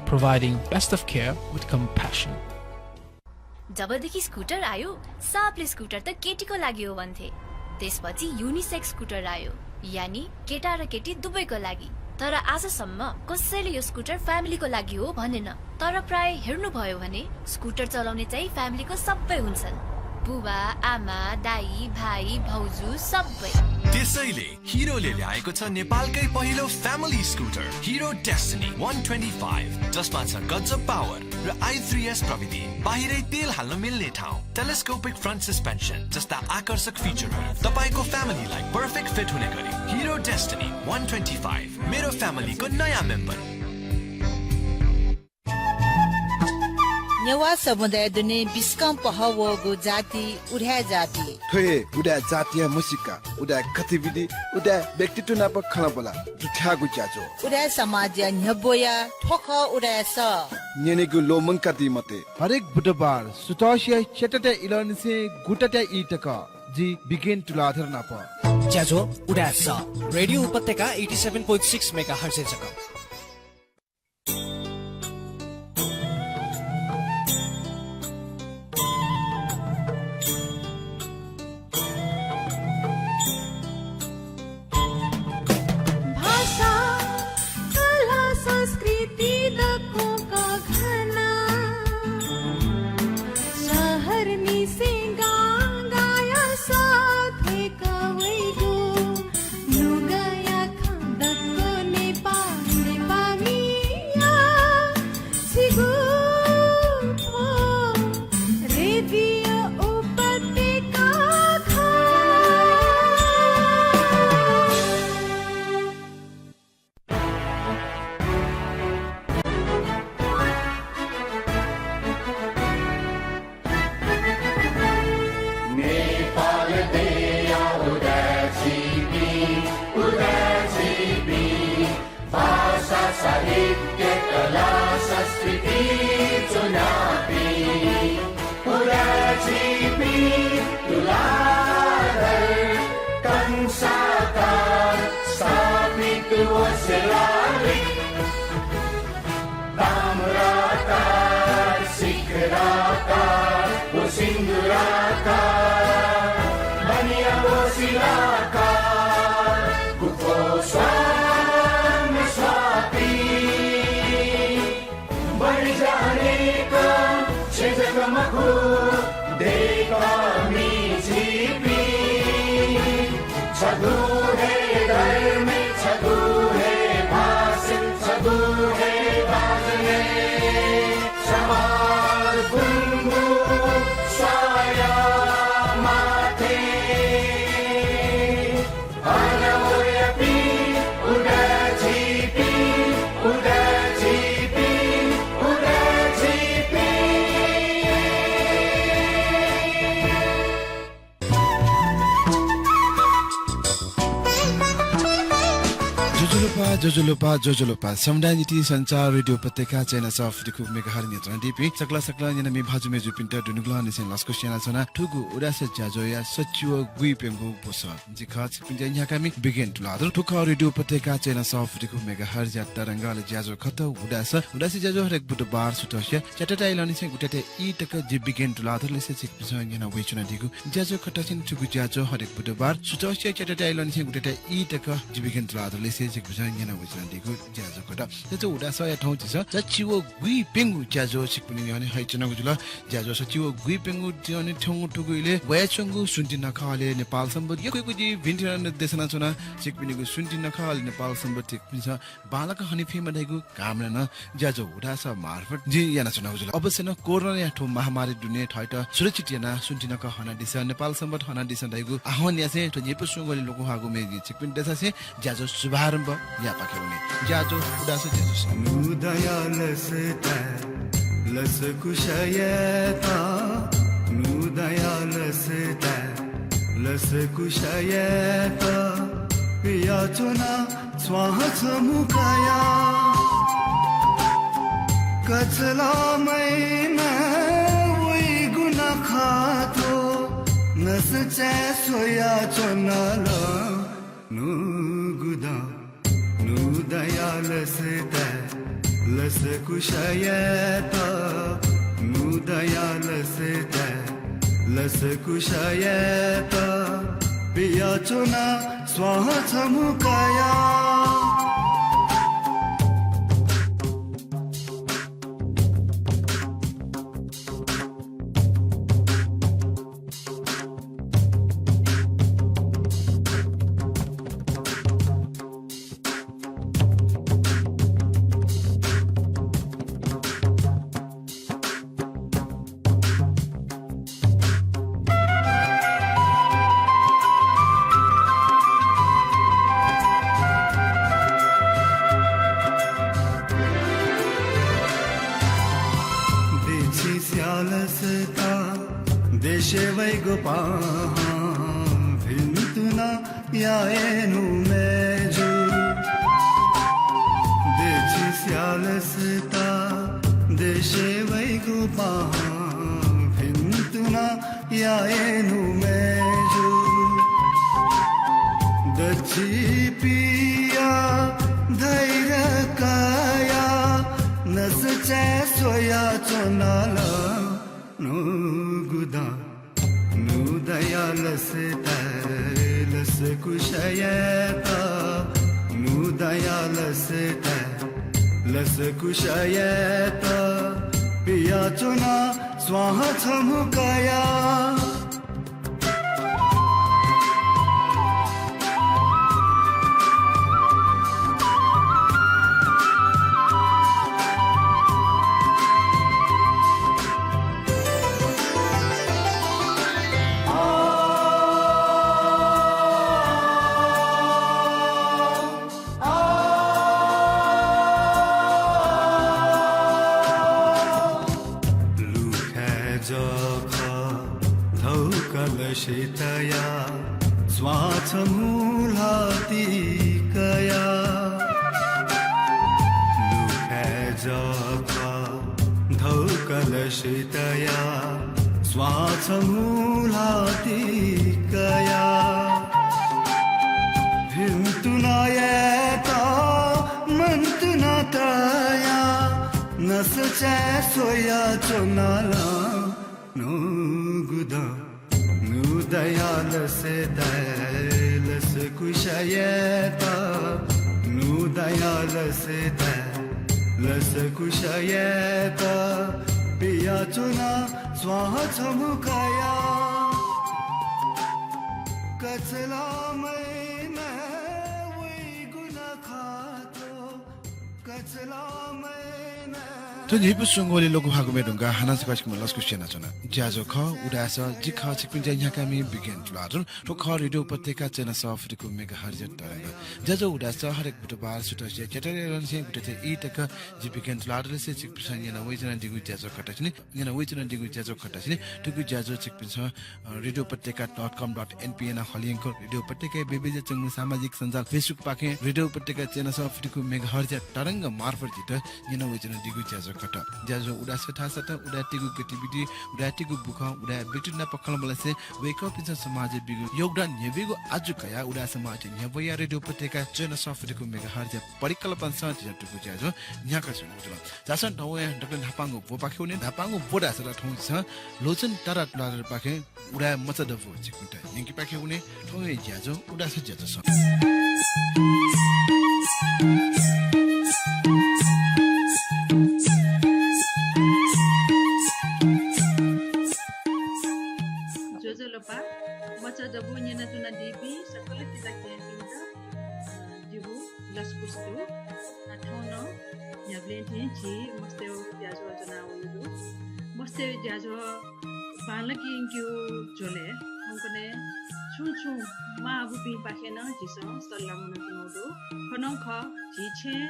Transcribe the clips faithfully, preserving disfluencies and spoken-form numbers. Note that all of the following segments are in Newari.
Providing best of care with compassion. जबदेखि स्कुटर आयो, सबले स्कुटर त केटीको लागि हो भन्थे। त्यसपछि युनिसेक्स स्कुटर आयो, यानी केटा र केटी दुवैको लागि। तर आजसम्म कसैले यो स्कुटर फ्यामिलीको लागि हो भनेन। तर प्राय हेर्नुभयो भने स्कुटर चलाउने चाहिँ फ्यामिलीको सबै हुन्छन्, बुबा, आमा, दाइ, भाइ, भाउजू सबै। त्यसैले हिरोले ल्याएको छ नेपालकै पहिलो फ्यामिली स्कुटर हिरो डेस्टिनी वान ट्वेन्टी फाइभ, जसमा छ गजब पावर र आई थ्री एस प्रविधि, बाहिरै तेल हाल्न मिल्ने ठाउँ, टेलिस्कोपिक फ्रन्ट सस्पेन्सन जस्ता आकर्षक फिचरहरू। तपाईंको फ्यामिलीलाई पर्फेक्ट फिट हुने गरी हिरो डेस्टिनी वान ट्वेन्टी फाइभ, मेरो फ्यामिलीको नयाँ मेम्बर। नेवाः समुदाय दुने बिस्कं पहः वःगु जाति उदाय् जाति। थ्व हे उदाय् जातिया म्हसीका, उदाय् गतिविधि, उदाय् व्यक्तित्व नाप खँल्हाबल्हा दुथ्याःगु ज्याझ्वः। उदाय् समाजया न्ह्यब्वया थ्व खः उदाय् सः। न्यनेगु ल्वःमंकादी मते। हरेक बुधबार सुथसिया च्याताताया इलंनिसें गुताताया ई तक जि बिगेन तुलाधर नाप। ज्याझ्वः उदाय् सः। रेडियो उपत्यका एटी सेभेन पोइन्ट सिक्स मेगाहर्जय् जक। भाषा, कला, संस्कृति दक्वं कःघाना। शहरनिसें गांगाया सः थ्वय्क वइगु नुगःया खँ दक्व नेपाः, नेपाःमिया छिगु थ्व रेडियो उपत्यका खः। नेपाल देय्‌या उदाय् झीपिं, उदाय् झीपिं, भाषा, साहित्य, कला, संस्कृति च्वनापिं, उदाय् झीपिं, तुलाधर, कंसाकार, स्थापित व शिलालेख। ताम्राकार, शिखराकार व सिन्दुराकार, बनिया व शिलाकार, गुफो स्वां स्वापी। बढी जानेको छेँ जक मखु, दय्‌कामि झीपिं। छगू हे धर्म, छगू हे भाषा, छगू हे बाजने, सवाल गुंगू स्वाया माथे। ज्वजलपा, ज्वजलपा, ज्वजलपा। समुदाय निंतिं सञ्चार रेडियो उपत्यका चय्न्हय् सफुतिखु मेगाहर्ज न्यनाच्वनादीपिं सकल सकल न्यनामि भाजु मय्जुपिन्त दुनुगलंनिसें लसकुस यानाच्वना। थुगु उदाय् सः ज्याझ्वःया सच्छि व गुइप्यंगु ब्वसः। जि खः छिकपिन्त न्ह्याकामि बिगेन तुलाधर। थुगु खः रेडियो उपत्यका चय्न्हय् सफुतिखु मेगाहर्जया तरंगलय् ज्याझ्वः खः उदाय् सः। उदाय् सः ज्याझ्वः हरेक बुधबार सुथसिया च्याताताया इलंनिसें गुताताया ई तक जि बिगेन तुलाधरलिसे छिकपिन्त न्यना वयाच्वनादीगु ज्याझ्वः खः। थ्व ज्याझ्वः हरेक बुधबार सुथसिया च्याताताया इलंनिसें गुताताया ई तक जि बिगेन तुलाधरलिसे छिकपिन्त न्यना वयाच्वनादीगु ज्याझ्वः खः। थ्व उदाय् सःया थौं झीसं सच्छि व गुइप्यंगु ज्याझ्वः छिकपिनि न्ह्यःने हयाच्वनागु जुल। ज्याझ्वः सच्छि व गुइप्यंगु न्ह्यःने थ्यंगु थुगु इलय् वयाच्वंगु स्वन्ति नखःलय् नेपाल संवत् यक्व यक्व जि भिंतुना देछानाच्वना। छिकपिनिगु स्वन्ति नखःलय् नेपाल संवत् छिकपिन्सं बांलाक हने फयेमा धइगु कामना नं ज्याझ्वः उदाय् सः मार्फत जिं यानाच्वनागु जुल। अवश्य नं कोरोनाया थ्व महामारी दुने थःत सुरक्षित यानाः स्वन्ति नखः हनादिसँ, नेपाल संवत् हनादिसँ धइगु आह्वान यासें थ्व न्ह्यइपुसे च्वंगु लँय् लुकुं हाःगु म्ये जिं छिकपिन्त देछासें ज्याझ्वः शुभारम्भ यायेपाखे वने। ज्याझ्वः उदाय् सः ज्याझ्वः सः। नुगः दयाः लसताय् लसकुस यायेत, नुगः दयाः लसताय् लसकुस यायेत पियाच्वना च्वंगु छम्ह कयाः। कछलामय् वइगु नखः थ्व नसःचय् स्वयाच्वना ला। नुगः दँ, नुगः दयाः लसताय् लसकुस यायेत नु दया लसताय्, लसकुस यायेत पियाच्वना स्वां छम्ह कया। देछिं स्यालसता देशय् वइगु पाहां भिन्तुना याये नु मय्जु। देछिं स्यालसता देशय् वइगु पाहां भिन्तुना याये नु मय्जु। दच्छि पिया धैर्य कया नसचाय् स्वया च्वनाल। नुगुदा नु दया लसताय् लसकुस यायेत, नु दया लसताय् लसकुस यायेत पियाच्वना स्वां छम्ह कया। लुखाय् जःखः धौकलसितया स्वां छम्ह ल्हातिकया। लुखाय् जःखः धौकलसितया स्वां छम्ह ल्हातिकया। भिन्तुना यायेत मन्तुना तया नसचाय् स्वया च्वनाल। नुगुदा नु दया लसताय् लसकुस यायेत, नु दया लसताय् लसकुस यायेत पियाच्वना स्वां छम्ह कया। कचला मैना वइगु नखःतो। थ्व न्हिपु स्वंगु लि लोकभागु मे धुंकाः हानं सकसिकं लसकुस यानाच्वना। ज्याझ्वः खः उदाय् सः, जि खः छिकपिन्त ज्या न्ह्याकामि बिज्ञान तुलाधर। थ्व खः रेडियो उपत्यका चय्न्हय् सः फितुकू मेगाहर्जया तरंग। ज्याझ्वः उदाय् सः हरेक बुधबार सुथसिया च्याताःया लँनिसें गुँथेथें ई तक जि बिज्ञान तुलाधरलिसे छिकपिन्सं न्यना वयाच्वनादीगु ज्याझ्वः कथं च्वनी। न्यना वयाच्वनादीगु ज्याझ्वः कथं च्वनी। थुगु ज्याझ्वः छिकपिन्सं, अ, रेडियो उपत्यका डट कम डट एनपी यानाः हलिंक रेडियो उपत्यकाया बेबेज्या च्वंगु सामाजिक सञ्जाल Facebook पाखें रेडियो उपत्यका चय्न्हय् सः फितुकू मेगाहर्जया तरंग मार्फत जितः न्यना वयाच्वनादीगु ज्याझ्वः कथं। ज्याझ्वः उदाय् सः थासय् उदाय्‌तय्गु गतिविधि, उदाय्‌तय्गु बुखँ, उदाय् व्यक्तित नाप खँल्हाबल्हा यासें वय्कःपिन्सं समाजय् बीगु योगदान न्ह्यब्यूगु आजु कयाः उदाय् सः माःथें न्ह्यब्वया रेडियो उपत्यका चय्न्हय् सः फितुकू मेगाहर्जया परिकल्पनासं जिं थुगु ज्याझ्वः न्ह्याकाच्वनागु जुल। झासँ थौंया दकलय् न्हापांगु ब्व पाखे वने। न्हापांगु ब्व धाःसा थौं झीसं लोचन तारा तुलाधरपाखें उदाय् मचा दबू छिकपिन्त न्यंकेपाखे वने। थौंया ज्याझ्वः उदाय् सः ज्याझ्वलय्। ज्वजलपा, मचा दबू न्यनाच्वनादीपिं सकल किजाक्ययापिन्त जिगु लसकुस दु। आ, थौं नं न्ह्याबलें थें झी मस्तय् ज्याझ्वः ज्वनावयागु दु। मस्तय् ज्याझ्वः बांलाक यंकेगु झ्वलय् थौंकन्हय् छुं छुं मांबौपिंपाखें नं झीसं सल्लाह मनंतुनागु दु। खः नं खः, झी छेँय्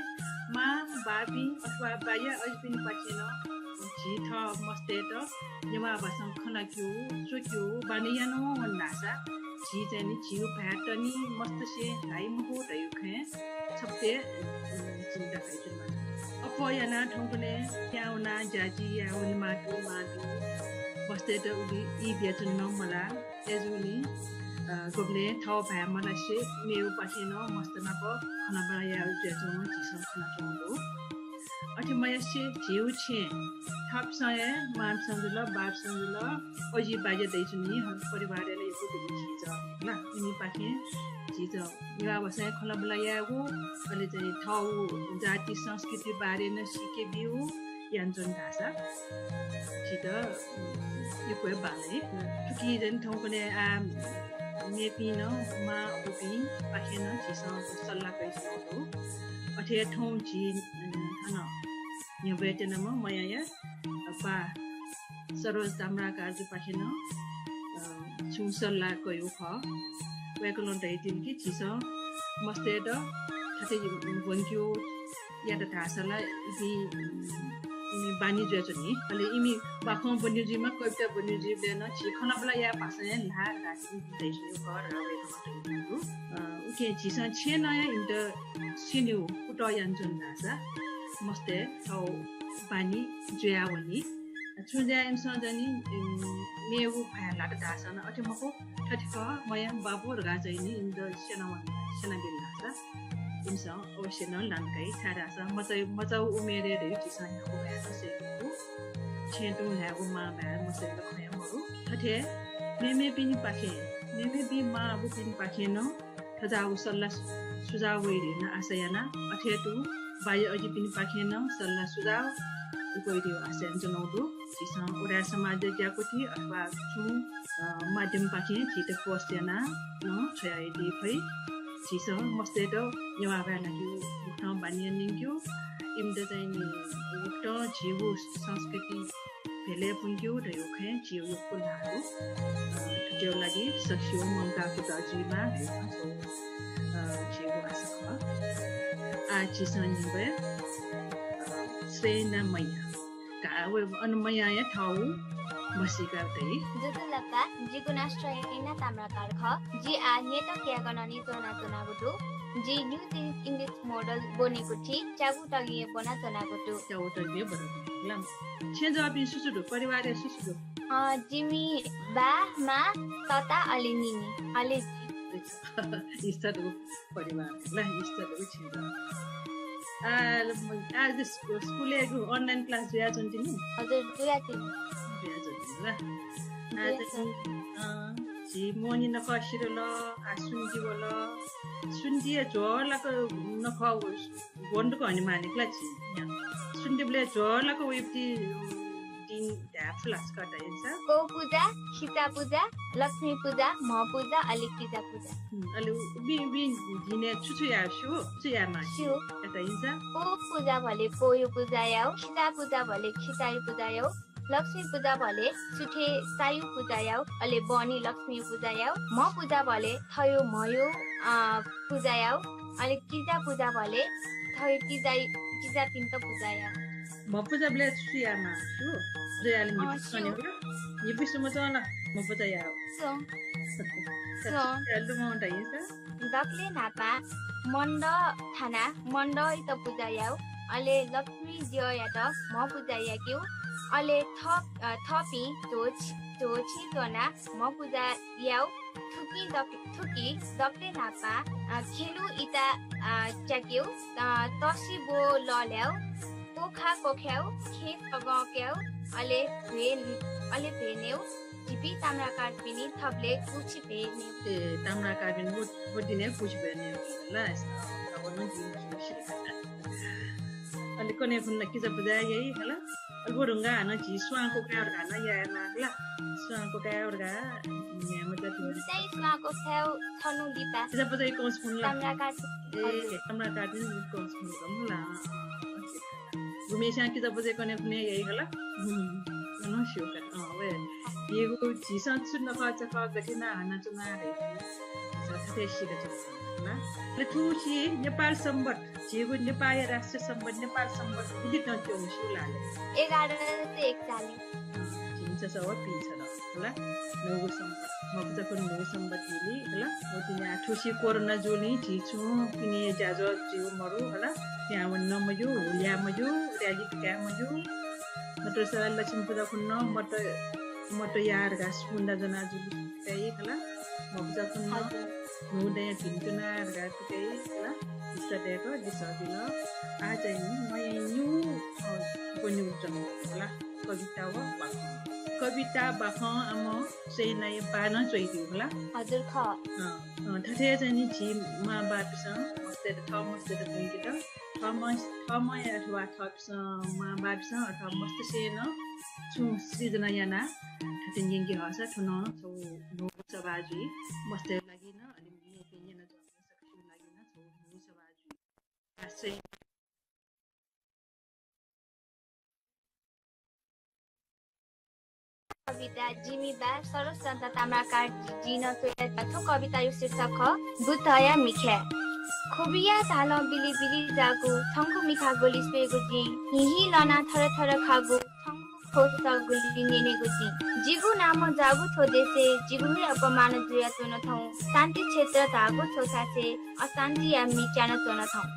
मां, बाःपिं अथवा बाया अजिपिनिपाखें नं झी थः मस्तय्त नेवाः भाषां खँ ल्हाकेगु, च्वकेगु बानी यानावं वन धाःसा झी चाहिँ नि झीगु भाय् तनि मस्तसे धाइ मखु धइगु खँय् छपतय्, अ, चिन्ता कयाच्वनेमाः। अप्वः यानाः थौंकन्हय् पिहां वनाः ज्याझ्वः याये वनेमाःगु मांपिं मस्तय्त उलि ई बियाच्वने नं मलाः। अय्जूगुलिं, अ, गुबलें थः भाय् मलासे मेगुपाखें नं मस्त नाप खँल्हाबल्हा याये जुयाच्वंगु झीसं खनाच्वंगु दु। अथे मयासें झीगु छेँ थःपिसं हे मांपिसं जुल, बाःपिसं जुल, अजि बाज्या दइच्वनी, परिवारय् ला यक्व दुगु झीजः ला, इमिपाखें झीजः नेवाः भाषां खँल्हाबल्हा यायेगु, अले चाहिँ थःगु जाति संस्कृति बारे नं सीके बीगु यानाच्वन धाःसा झीत, उम्, यक्व हे बांलाइ। थुकी जनि थौंकन्हय् आः मेपिं नं मां अबुपिंपाखें नं झीसं सल्लाह कयाच्वनागु दु। अथे थौं झी, उम्, थन न्ह्यब्वये त्यनाम्ह मयाया बाः सरोज ताम्राकारजुपाखें नं, अ, छुं सल्लाह कयागु खः। वय्कलं धयादिल कि झीसं मस्तय्त थथे ब्वंकेगु यात धाःसा ला इपिं, इमि बानी जुयाच्वनी। अले इमि बाखं ब्वने जुइमा, कविता ब्वने जुइबलय् नं झी खँल्हाबल्हा याये भाषां हे ल्हाः धकाः इमि धयाच्वनीगु खः धकाः वय्कलं धयाच्वंगु दु। अ, उकिं झीसं छेँनं हे इमित स्यनेगु कुतः यानाच्वन धाःसा मस्तय् थःगु बानी जुयावनी। छुं ज्या इमिसं जनि, उम्, मेगु भाय् लात धाःसा नं अथे मखु, थथे खः, मया बाबु धकाः चाहिँ नि इमित स्यनावन, स्यनाबिल धाःसा इमिसं अवश्य नं लानकाइ, छाय्धाःसा मचा, मचाउ उमेरय् धइगु झीसं न्ह्यागु भाय् नं सइगु, छेँ तुं ल्हायेगु मां भाय् मसय्क खँ हे मदु। थथे मेमेपिनिपाखें, मेमेपिं मां अबुपिनिपाखें नं थज्याःगु सल्लाह सुझाव वइ धइगु नं आशा याना। अथे तुं बाज्या अजिपिनिपाखें नं सल्लाह सुझाव वइ धइगु आशा यानाच्वनागु दु। झीसं उदाय् समाज ज्याकुथि अथवा छुं, अ, माध्यमपाखें झीत post यानाः नं छ्वयादी फइ। झीसं मस्तय्त नेवाः भाय् ल्हाकेगु उकथं बानी याना न्यंकेगु, इमित चाहिँ नि उकथं झीगु संस्कृति भेले पुंकेगु धइगु खँय् झीगु यक्व ल्हाः दु। अ, थुकिया लागि सकसिगु मंकाः कुतः जुइमा धइगु खँ, अ, झीगु आशा खः। आः झीसं न्ह्यब्वये, अ, स्रेना मया। का व अन मयाया थःगु म्हसीका दइ। ज्वजलपा, जिगु नां स्रेना ताम्राकार खः। जि आः न्यत क्यागनंनिसें च्वनाच्वनागु दु। जि New English Model ब्वनेकुथि च्यागू तगिंय् ब्वनाच्वनागु दु। च्यागू तगिंय् ब्वनाच्वनागु दु। छेँजःपिं सुसु दु, परिवारय् सुसु दु? अ, जिमि बा, मा, तता, अले निनि, अले जि। इष्ट दु परिवार, ला इष्ट दु छेँजः। आ, आ, स्कु-, स्कुलय् online class जुयाच्वंतिनि? हजुर, जुयाच्वंतिनि। जुयाच्वंतिनि, ला। आ, जुयाच्वंतिनि। अ, झी मोहनी नखः सिधल, आ, सुन्ति वल। सुन्तिया झ्वः लाक नखः व-, ब्वने धुंकाः हनेमाःनि खला झी। सुन्तिबलय् झ्वः लाक वइपिं दिं धाये फु ला छकः धाइसा? पौ पुजा, खिचा पुजा, लक्ष्मी पुजा, म्ह पुजा, अले किजा पुजा। हुँ, अले उ-, उबि, उबि दिनय् छु छु याये स्यू? छु यायेमाः स्यू। धाइसा? पौ पुजा भले पौयु पुजा याउ, खिचा पुजा भले खिचायु पुजा याउ, लक्ष्मी पुजा भले सुथे सायु पुजा याउ, अले बहनी लक्ष्मी पुजा याउ, म्ह पुजा भले थयु म्हयु, अ, पुजा याउ, अले किजा पुजा भले थयु किजा, किजापिन्त पुजा याउ। म्ह पुजाबलय् छु यायेमाः स्यू? जुयाले अ, म्हिपु स्यू। म्हिपु सुमचन म्ह पुजा याउ। स्यू। स्यू। यालु मौंटा यिसा? दकले न्हापां मण्ड थाना मण्डइत पुजा याउ, अले लक्ष्मी द्यःयात म्ह पुजा याकेउ, अले थ-, अ, थःपिं झ्वः छि-, झ्वः छिं त्वनाः म्ह पुजा याउ। थुकिं दक-, थुकी दकले न्हापां, अ, खेलु इता, अ, च्याकेउ, अ, तसि ब्व लःल्हाउ, कोखा कोख्याउ, खेँ सगं क्याउ, अले भ्वय्, अले भ्वय् नयेउ। झीपिं ताम्राकारपिनि थबलय् कुछि भ्वय् नयेउ। ए, ताम्राकारपिनि व, व दिनय् कुछि भ्वय् नयेउ ला, अ, अ, व नं जिं अले कन्हय् खुन्हु किजा पुजा याइ हला। अले व धुंकाः हानं झी स्वां कोकाय् धकाः नं यायेमाः हला। स्वां कोकाय् धकाः न्याय् मचापिं। झी चाहिँ स्वां कोकाय् छन्हु लिपा। किजा पुजा कौंस खुन्हु ला। ताम्राकार। ए, ताम्राकार दिन कौंस खुन्हु ला। गुम्हेस्यां किजा पुजा कन्हय् खुन्हु याइ हला। हुँ, अनं स्यू का। अँ, वय्। झीगु झीसं छु नखःचखः गथे याना हनाच्वना धइगु झीसं थथे सीकाच्वना हला। अले थुसी नेपाल संवत्, झीगु नेपाःया राष्ट्रिय संवत्, नेपाल संवत् गुलि नं च्वंगु स्यू ला ले? एघार सय एकचालिस। अँ, झिंछसः व पीछदँ हला, न्हूगु संवत्। म्ह पुजा खुन्हु न्हूगु संवत् जुल हला। व तिनि आः थुसी कोरोना जूलिं झी छुं पिने ज्याझ्वः जुइगु मरु हला। पिहां वने नं मज्यू, हुल्या मज्यू, र्‍याली पिकाये मज्यू। नत्रसा लक्ष्मी पुजा खुन्हु नं मत, मत याः धकाः सुन्दा ज्वना जुल हला। भकुचाकुन्हु, हजुर। न्हू दँय् भिन्तुना धकाः थुकी ला, बिस्तार दय्‌क लिसः बिल। आः चाहिँ नि, मयं निगू, अ, ब्वनेगु च्वं ला, कविता व बाखं। कविता, बाखं आम सैनाया बाःनं च्वयादीगु ला। हजुर, खः। अँ, अँ, थथे चाहिँ नि झी मांबाःपिसं मस्तय्‌त, थः मस्तय्‌त ब्वंकेत, थः मं-, थः मं अथवा थःपिसं मांबाःपिसं अथवा मस्तय्‌सं नं छुं सिर्जना यानाः थथे न्यंके हःसा थ्व नं छगू न्हू सवाः जुइ। मस्तय्‌या लागि नं, अले मेपिं न्यनाच्वंपिं सकसिया लागि नं छगू न्हू सवाः जुइ। आश्रय कविता जिमि बाः सरोज चन्द्र ताम्राकारजीं च्वयादीगु थ्व कविताया शीर्षक खः बुद्धया मिखाय्। खुबिया झालं बिलिबिलि जाःगु छंगु मिखा ग्वलि स्वयेगु जिं। हिहि लनाः थरथर खाःगु छंगु ख्वःसः ग्वलि न्यनेगु जिं। जिगु नामं जाःगु थ्व देशय् जिगु हे अपमान जुयाच्वन थौं। शान्ति क्षेत्र धाःगु थ्व थासय् अशान्तिया मि च्यानाच्वन थौं।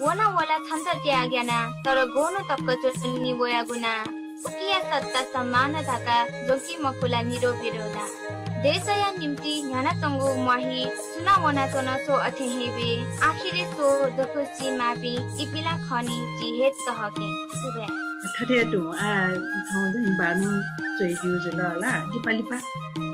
व नं वल छन्त त्याग यानाः, तर गन तक च्वनी वयागु नां। उकिया सत्ता सम्मान धकाः ज्वंकी मखु ला निरो बिरो दां। देशया निम्ति न्ह्यानाच्वंगु म्वाहि सुनां वनाच्वन स्व अथें हे बे। आखिरय् स्व दक्वसि माःपिं इपिं ला खः नि झी हे तःकेहेँ। सुभाय्। थथे तुं आः थौं चाहिँ बाःनं च्वयादीगु जुल ला, लिपा लिपा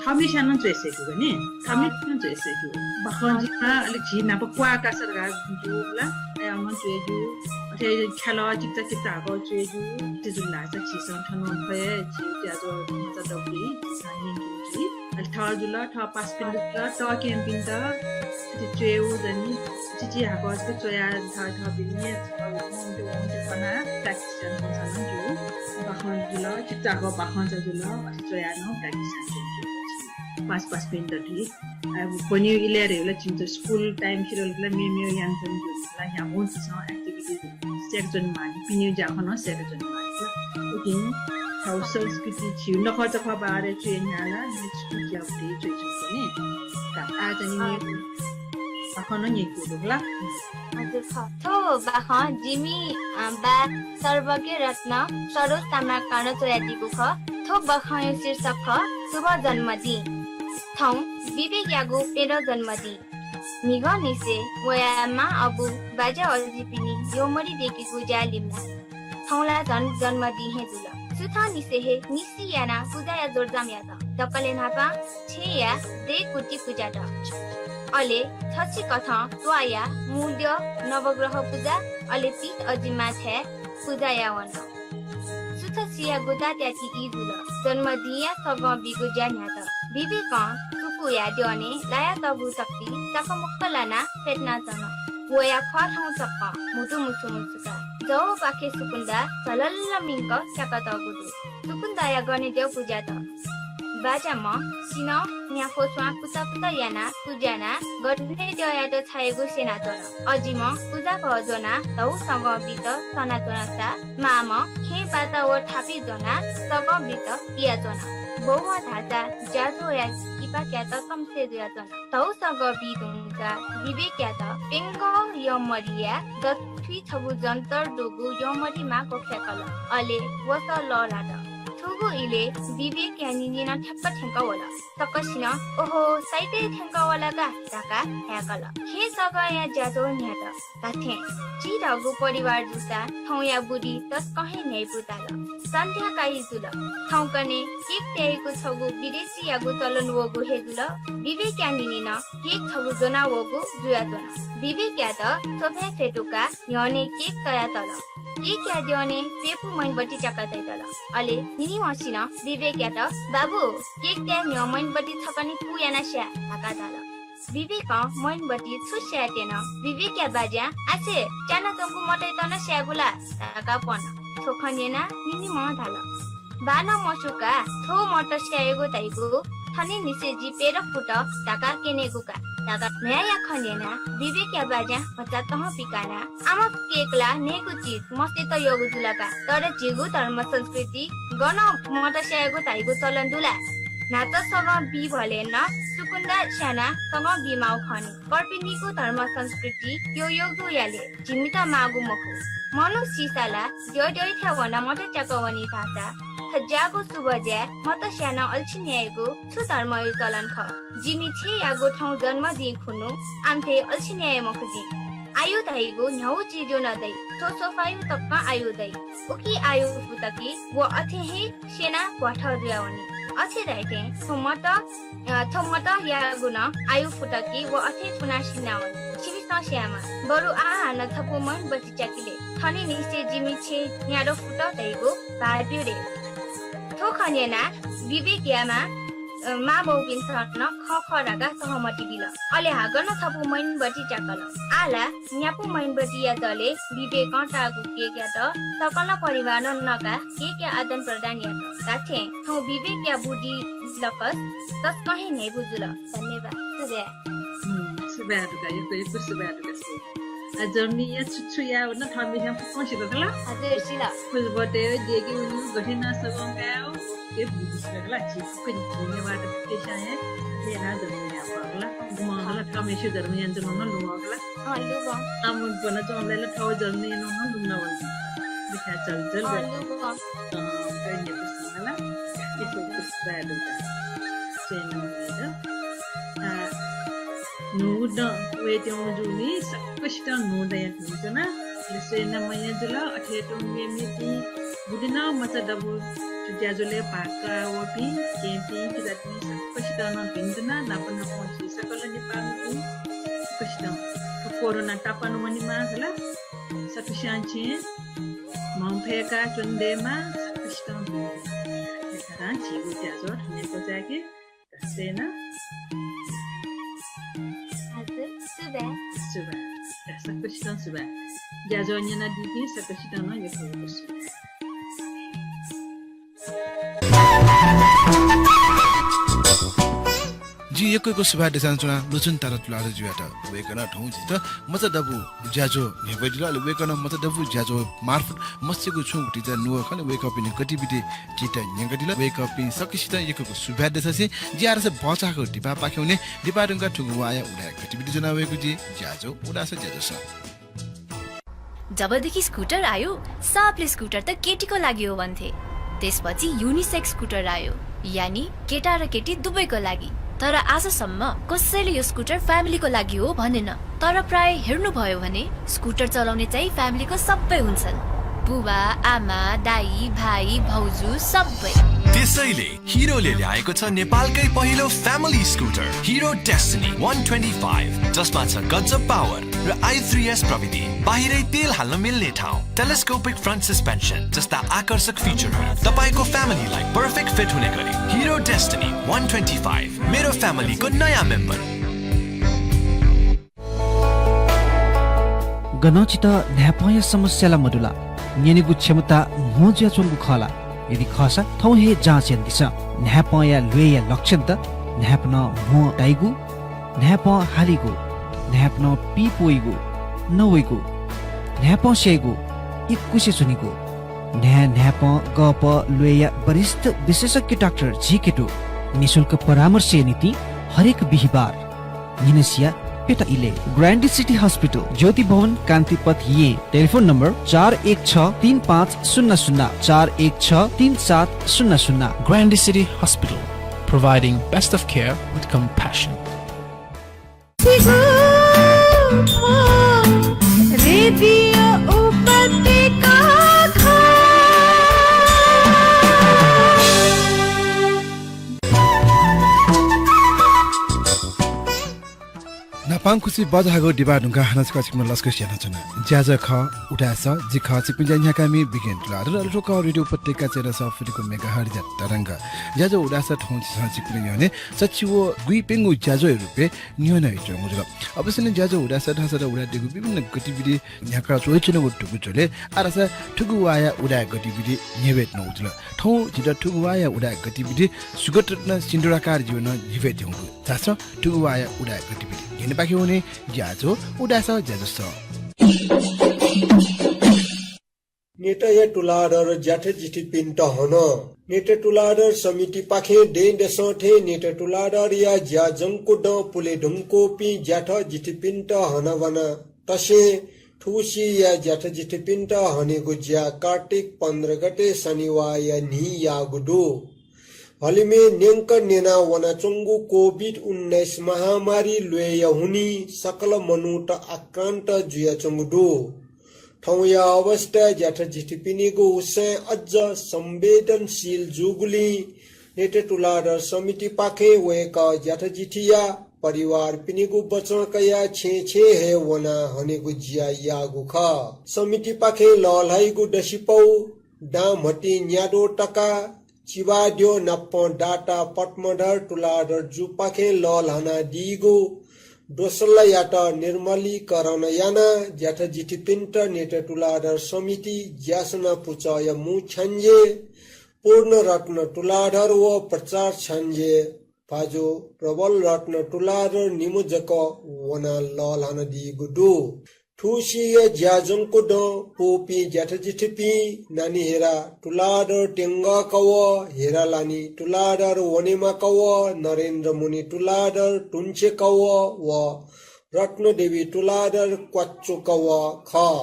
थःम्हस्यां नं च्वये सय्‌केगु नि। थःम्हस्यां नं च्वये सय्‌केगु। बाखं जिं अले झी नाप क्वाः कासा धकाः जूगु ला, अय्‌नं च्वयादीगु। अथे ख्यालः चिकिचा चिकिचा हाकः च्वयादीगु। थथे जुल धाःसा झीसं थन थ्व हे झी ज्याझ्वः मचा दबुलिइ झीसं न्यंकेगु जुइ। अले थः जुल, थः पासापिन्त जुल, तःकेहेँपिन्त थथे च्वयेगु जनि, चिचि हाकः जक च्वयाः थः थःपिनि वंके वंके कनाः practice यानाच्वंसा नं ज्यू। बाखं जुल, चिकिचा हाकः बाखंचा जुल, अथे च्वयाः नं practice यानाच्वंसा ज्यू। पासापासापिन्त थुइ। अ, ब्वनेगु इलय् धइगु ला छिमित school time सिधल कि ला मेमेगु यानाच्वने ज्यू ला, न्ह्यागुं झीसं activities स्याकेच्वनेमाः, पिनेगु ज्याखँ नं स्याकेच्वनेमाः ला। उकिं थःगु संस्कृति झीगु नखःचखः बारे च्वये न्ह्याः ला, मेगु school ज्याःगु दे च्वय् च्वने। का, आः चाहिँ नि अँ। मेगु बाखं नं न्यंकेगु दु ला। हजुर, खः। थ्व बाखं जिमि, अ, बाः सर्वज्ञ रत्न सरोज ताम्राकारं च्वयादीगु खः। थ्व बाखंया शीर्षक खः शुभ जन्मदिन। थौं विवेकयागु प्यदँ जन्मदिन। म्हिगःनिसें वयाः मां अबु बाज्या अजिपिनि यःमरि दय्‌केगु ज्या लिमलाः। थौं ला झन जन्मदिन हे जुल। सुथंनिसें हे निसि यानाः पुजाया जोडजाम यात। दकलय् न्हापां छेँया दय्‌कुति पुज्यात। अले छसिकथं त्वाःया मूल्य नवग्रह पुजा, अले पीत अजिमाथाय् पुजा याः वन। सुथसिया गुतात्याति ई जुल। जन्मदिनया सगं बीगु ज्या न्ह्यात। विवेकं सुकुया द्यःने लायातःगु तक्ति चाकमक्क लानाः फ्यतुनाच्वन। वया ख्वाः थौं तक म्हुतु मुसु मुसुकाः। जवपाखे सुकुन्दा झलल्ल मिंक स्याकातःगु दु। सुकुन्दाया गनेद्यः पुज्यात। बाज्याम्ह सिनं न्ह्याक्व स्वां कुचा कुचा यानाः पुज्यानाः गनेद्यःयात छायेगु स्यनाच्वन। अजिम्ह पुजा घः ज्वनाः धौ सगं बीत सनाच्वनासा मांम्ह खेँ बाचा व थापि ज्वनाः सगं बीत पियाच्वन। बौम्ह धाःसा ज्याझ्वःया किपाक्यात तमसे जुयाच्वन। धौ सगं बी धुंकाः विवेकयात प्यंगः यःमरिया दथुइ छगू जन्तर दुगु यःमरि मां क्वख्याकल। अले वसः लःल्हात। थुगु इलय् विवेकया निनि नं ठ्याक्क थ्यंक वल। सकसिनं, "ओहो, साइत हे थ्यंक वल का" धकाः हाय्‌कल। खेँ सगंया ज्याझ्वः न्ह्यात। धात्थें चिधंगु परिवार जूसा थौंया बुद्धि तसकं हे न्ह्यइपु ताल। सन्ध्या काइ जुल। थौंकन्हय् केक तयेगु छगू विदेशीयागु चलन वःगु हे जुल। विवेकया निनि नं केक छगू ज्वना वःगु जुयाच्वन। विवेकयात सोफाय् फ्यतुकाः न्ह्यःने केक तयातल। केकया द्यःने प्यपु मैनबत्ती च्याका तयातल। अले निनिम्हसिनं विवेकयात, "बाबु, केक तये न्ह्यः मैनबत्ती छकः निपु यानाः स्या" धकाः धाल। विवेकं मैनबत्ती छु स्याये त्यन। विवेकया बाज्यां, "आसे, च्यानाच्वंगु मतय्‌त नं स्यायेगु ला?" धकाः पन। थ्व खँ न्यनाः निनिम्हं धाल, "बाःनं मस्यू का, थ्व मत स्यायेगु धइगु थनिंनिसें जि प्यदँ फुत धकाः क्यनेगु का" धकाः। म्ह्याय्‌या खँ न्यनाः विवेकया बाज्यां भचा तहं पिकानाः, "आम केक ला नयेगु चिज, मस्तय्‌त यःगु जुल का, तर झीगु धर्म संस्कृति गन मत स्यायेगु धइगु चलन दु ला? न्हाचः सगं बीबलय् नं सुकुन्दा स्यानाः सगं बीमाःगु खः नि। कर्पिनिगु धर्म संस्कृति यःयःगु याले झीमित माःगु मखु। मनू सीसा ला द्यःद्यःथाय् वनाः मत च्याका वनी धाःसा थज्याःगु शुभ ज्या मत स्यानाः अल्छी न्यायेगु छु धर्मया चलन खः? जिमि छेँयागु थौं जन्म जिं खुन्हु, आम्थे अल्छी न्याये मखु जिं। आयु धइगु न्ह्यागु चिजु नं दइ, थ्व सोफायु तकं आयु दइ। उकी आयु फुत कि व अथे हे स्यनाः भ्वाथः जुयावनी। अथे धाइथें थ्व मत, अ, थ्व मतयागु नं आयु फुत कि व अथे पुनाः सिनावनी। छिमिसं स्यायेमाः। बरु आः हानं छपु मयनबत्ती च्याकि ले। थनिंनिसें जिमि छेँ न्याद्वः फुत धइगु भाःब्यु ले। थ्व खँ न्यनाः विवेकया मां, अ, मांबौपिन्सं नं खः खः धकाः सहमति बिल। अले हाकनं छपु मयनबत्ती च्याकल। आः ला न्यापु मयनबत्तीया जलय् विवेकं ताःगु केकयात सकल परिवारं नकाः केकया आदान प्रदान यात। धात्थें थौं विवेकया बुद्धि लकस तसकं हे न्ह्याइपु जुल। धन्यवाद। सुभाय्। हम्म, सुभाय् दुका, यक्व यक्व सुभाय् दुका। आ, जर्नीया छु छु याः वना थःम्हेस्यां फुक्कं सिल खला? हजुर, सिल। खुसबते देगे उनि गथे ना सबं कायो। ए बुद्धि सिल खला, छि फुक्कं धन्यवाद। पेशा हे, ले ना जर्नी याः खला। गुमा खला, थःम्हेस्यां जर्नी यान्त नं लुमा खला। अँ, लुमा। आम बना चौंबले थः जर्नी नं लुमा वल। देखा चल चल। अँ, लुमा। अँ, कहीं कुछ ना ला। ये तो कुछ बैड होता है। चैन में तो। आ, न्हूदँ वयेत्यंगु जूगुलिं सकसितं न्हूदँया भिंतुना। अले स्वये नं मया जुल, अथे तुं मेमेपिं गुलिं नं मचा दबू थ्व ज्याझ्वलय् भाग कयावःपिं केहेँपिं किजापिं सकसितं नं भिंतुना। नाप नापं झी सकल नेपाःमिपिं सकसितं थ्व कोरोना तापानं वनेमाः खला। सकसियां छेँ म्ह फय्काः च्वने दयेमाः, सकसितं भिंतुना। थें धकाः झीगु ज्याझ्वः थन हे क्वचाय्के। दसय् नं। हजुर, सुभाय्। सुभाय्। या, सकसितं सुभाय्। ज्याझ्वः न्यनादीपिं सकसितं नं यक्व यक्व सुभाय्। जिं यक्व यक्व सुभाय् देछानाच्वना लुछुन तारा तुलाधरजुयात। वय्कलं थौं झीत मचा दबू ज्याझ्वः न्ह्यब्वयादिल। अले वय्कलं मचा दबू ज्याझ्वः मार्फत मस्यू छुं भतिचा न्ववाः खँ वय्कःपिनि गतिविधि झीत न्यंकादिल। वय्कःपिं सकसितं यक्व यक्व सुभाय् देछासें जि आः धाःसा भचा हाकःगु दिपापाखें वने। दिपा धुंकाः थुगु वाःया उदाय् गतिविधि ज्वना वयेगु जुइ। ज्याझ्वः उदाय् स ज्याझ्वः स। जबदेखि स्कुटर आयो, सबले स्कुटर त केटीको लागि हो भन्थे। त्यसपछि युनिसेक्स स्कुटर आयो, यानि केटा र केटी दुवैको लागि। तर आजसम्म कसैले यो स्कुटर फ्यामिलीको लागि हो भनेन। तर प्राय हेर्नुभयो भने स्कुटर चलाउने चाहिँ फ्यामिलीको सबै हुन्छन्। बुबा, आमा, दाइ, भाइ, भाउजू सबै। त्यसैले हिरोले ल्याएको छ नेपालकै पहिलो फ्यामिली स्कुटर हिरो डेस्टिनी वान ट्वेन्टी फाइभ, जसमा छ गजब पावर र आई थ्री एस प्रविधि। बाहिरै तेल हाल्न मिल्ने ठाउँ, टेलिस्कोपिक फ्रन्ट सस्पेन्सन जस्ता आकर्षक फिचरहरू। तपाईंको फ्यामिलीलाई पर्फेक्ट फिट हुने गरी हिरो डेस्टिनी वान ट्वेन्टी फाइभ, मेरो फ्यामिलीको नयाँ मेम्बर। गनं छित न्हाय्पंया समस्या ला मदु ला? न्यनेगु क्षमता म्हो जुयाच्वंगु खः ला? यदि खःसा थौं हे जाँच यानादिसँ। न्हाय्पंया ल्वय्या लक्षणत न्हाय्पनं म्हो ताइगु, न्हाय्पं हालीगु, न्हाय्पनं पीप वइगु, नवइगु, न्हाय्पं स्याइगु, इकुसे च्वनीगु, न्हाय् न्हाय्पं गःपः ल्वय्या वरिष्ठ विशेषज्ञ डाक्टर झीके दु। निशुल्क परामर्शया निंतिं हरेक बिहिबार न्हिनसिया प्यता इलय् ग्रान्डी सिटी हस्पिटल, ज्योति भवन, कान्तिपथ, येँ। टेलिफोन नम्बर चार एक छ तीन पाँच शून्य शून्य, चार एक छ तीन सात शून्य शून्य। Grande City Hospital, providing best of care with compassion. Radio उपत्यका। न्हापांखुसी बचाहाकःगु दिपा धुंकाः हानं छकः छिकपिन्त लसकुस यानाच्वना। ज्याझ्वः खः उदाय् स, जि खः छिकपिनि ज्या न्ह्याकामि बिगेन तुलाधर। अले थ्व खः रेडियो उपत्यका चय्न्हय् सफुलिगु मेगाहर्जया तरंग। ज्याझ्वः उदाय् स थौं झीसं छिकपिनि न्ह्यःने सच्छि व गुइप्यंगु ज्याझ्वःया रुपय् न्ह्यःने हयाच्वनागु जुल। अवश्य नं ज्याझ्वः उदाय् स धाःसा उदाय् देगु विभिन्न गतिविधि न्ह्याका च्वयाच्वनागु दुगु झ्वलय् आः धाःसा थुगु वाःया उदाय् गतिविधि न्ह्यब्वयातुनागु जुल। थौं झीत थुगु वाःया उदाय् गतिविधि सुगत रत्न सिन्दुराकार जुयाः नं न्ह्यब्वयातुनागु दु। झासँ थुगु वाःया उदाय् गतिविधि न्यनेपाखे वने। ज्याझ्वः उदाय् स ज्याझ्वः स। नेतया तुलाधर ज्याथ जिथिपिन्त हन। नेत तुलाधर समितिपाखें दँय्‌दसं थें नेत तुलाधरया ज्या जंकु दँ पुले धुंकूपिं ज्याथ जिथिपिन्त हनावन। तसें थुगुसिया ज्याथजिथिपिन्त हनेगु ज्या कार्तिक पन्ध्र गते शनिवाःया न्हि याःगु दु। हलिमय् न्यंक न्यना वनाच्वंगु कोभिड उन्नाइस महामारी ल्वय्‌या हुनिं सकल मनूत आक्रान्त जुयाच्वंगु दु। थौंया अवस्थाय् ज्याथजिथिपिनिगु उसाँय् अझ संवेदनशील जूगुलिं नेते तुलाधर समितिपाखें वय्‌कः ज्याथजिथिया परिवारपिनिगु बचं कयाः छेँय् छेँय् हे वनाः हनेगु ज्या याःगु खः। समितिपाखें लःल्हाइगु दसिपौ, दां म्हतिं न्याद्वः तका, चिबाद्यः नापं दाता पद्मधर तुलाधर जुपाखें लःल्हानादीगु दोसल्लायात निर्मलीकरण यानाः ज्याथजिथिपिन्त नेते तुलाधर समिति ज्यासना पुचःया मू छ्याञ्जे, पूर्णरत्न तुलाधर व प्रचार छ्याञ्जे भाजु प्रबलरत्न तुलाधर निम्ह जक वनाः लःल्हानादीगु दु। थुसिया ज्याजंकुदँ पूपिं ज्याथजिथिपिं नानी हिरा तुलाधर तेंगः कवः, हिरालानी तुलाधर वनेमा कवः, नरेन्द्रमुनि तुलाधर तुंछे कवः व रत्नदेवी तुलाधर क्वाच्चो कवः खः।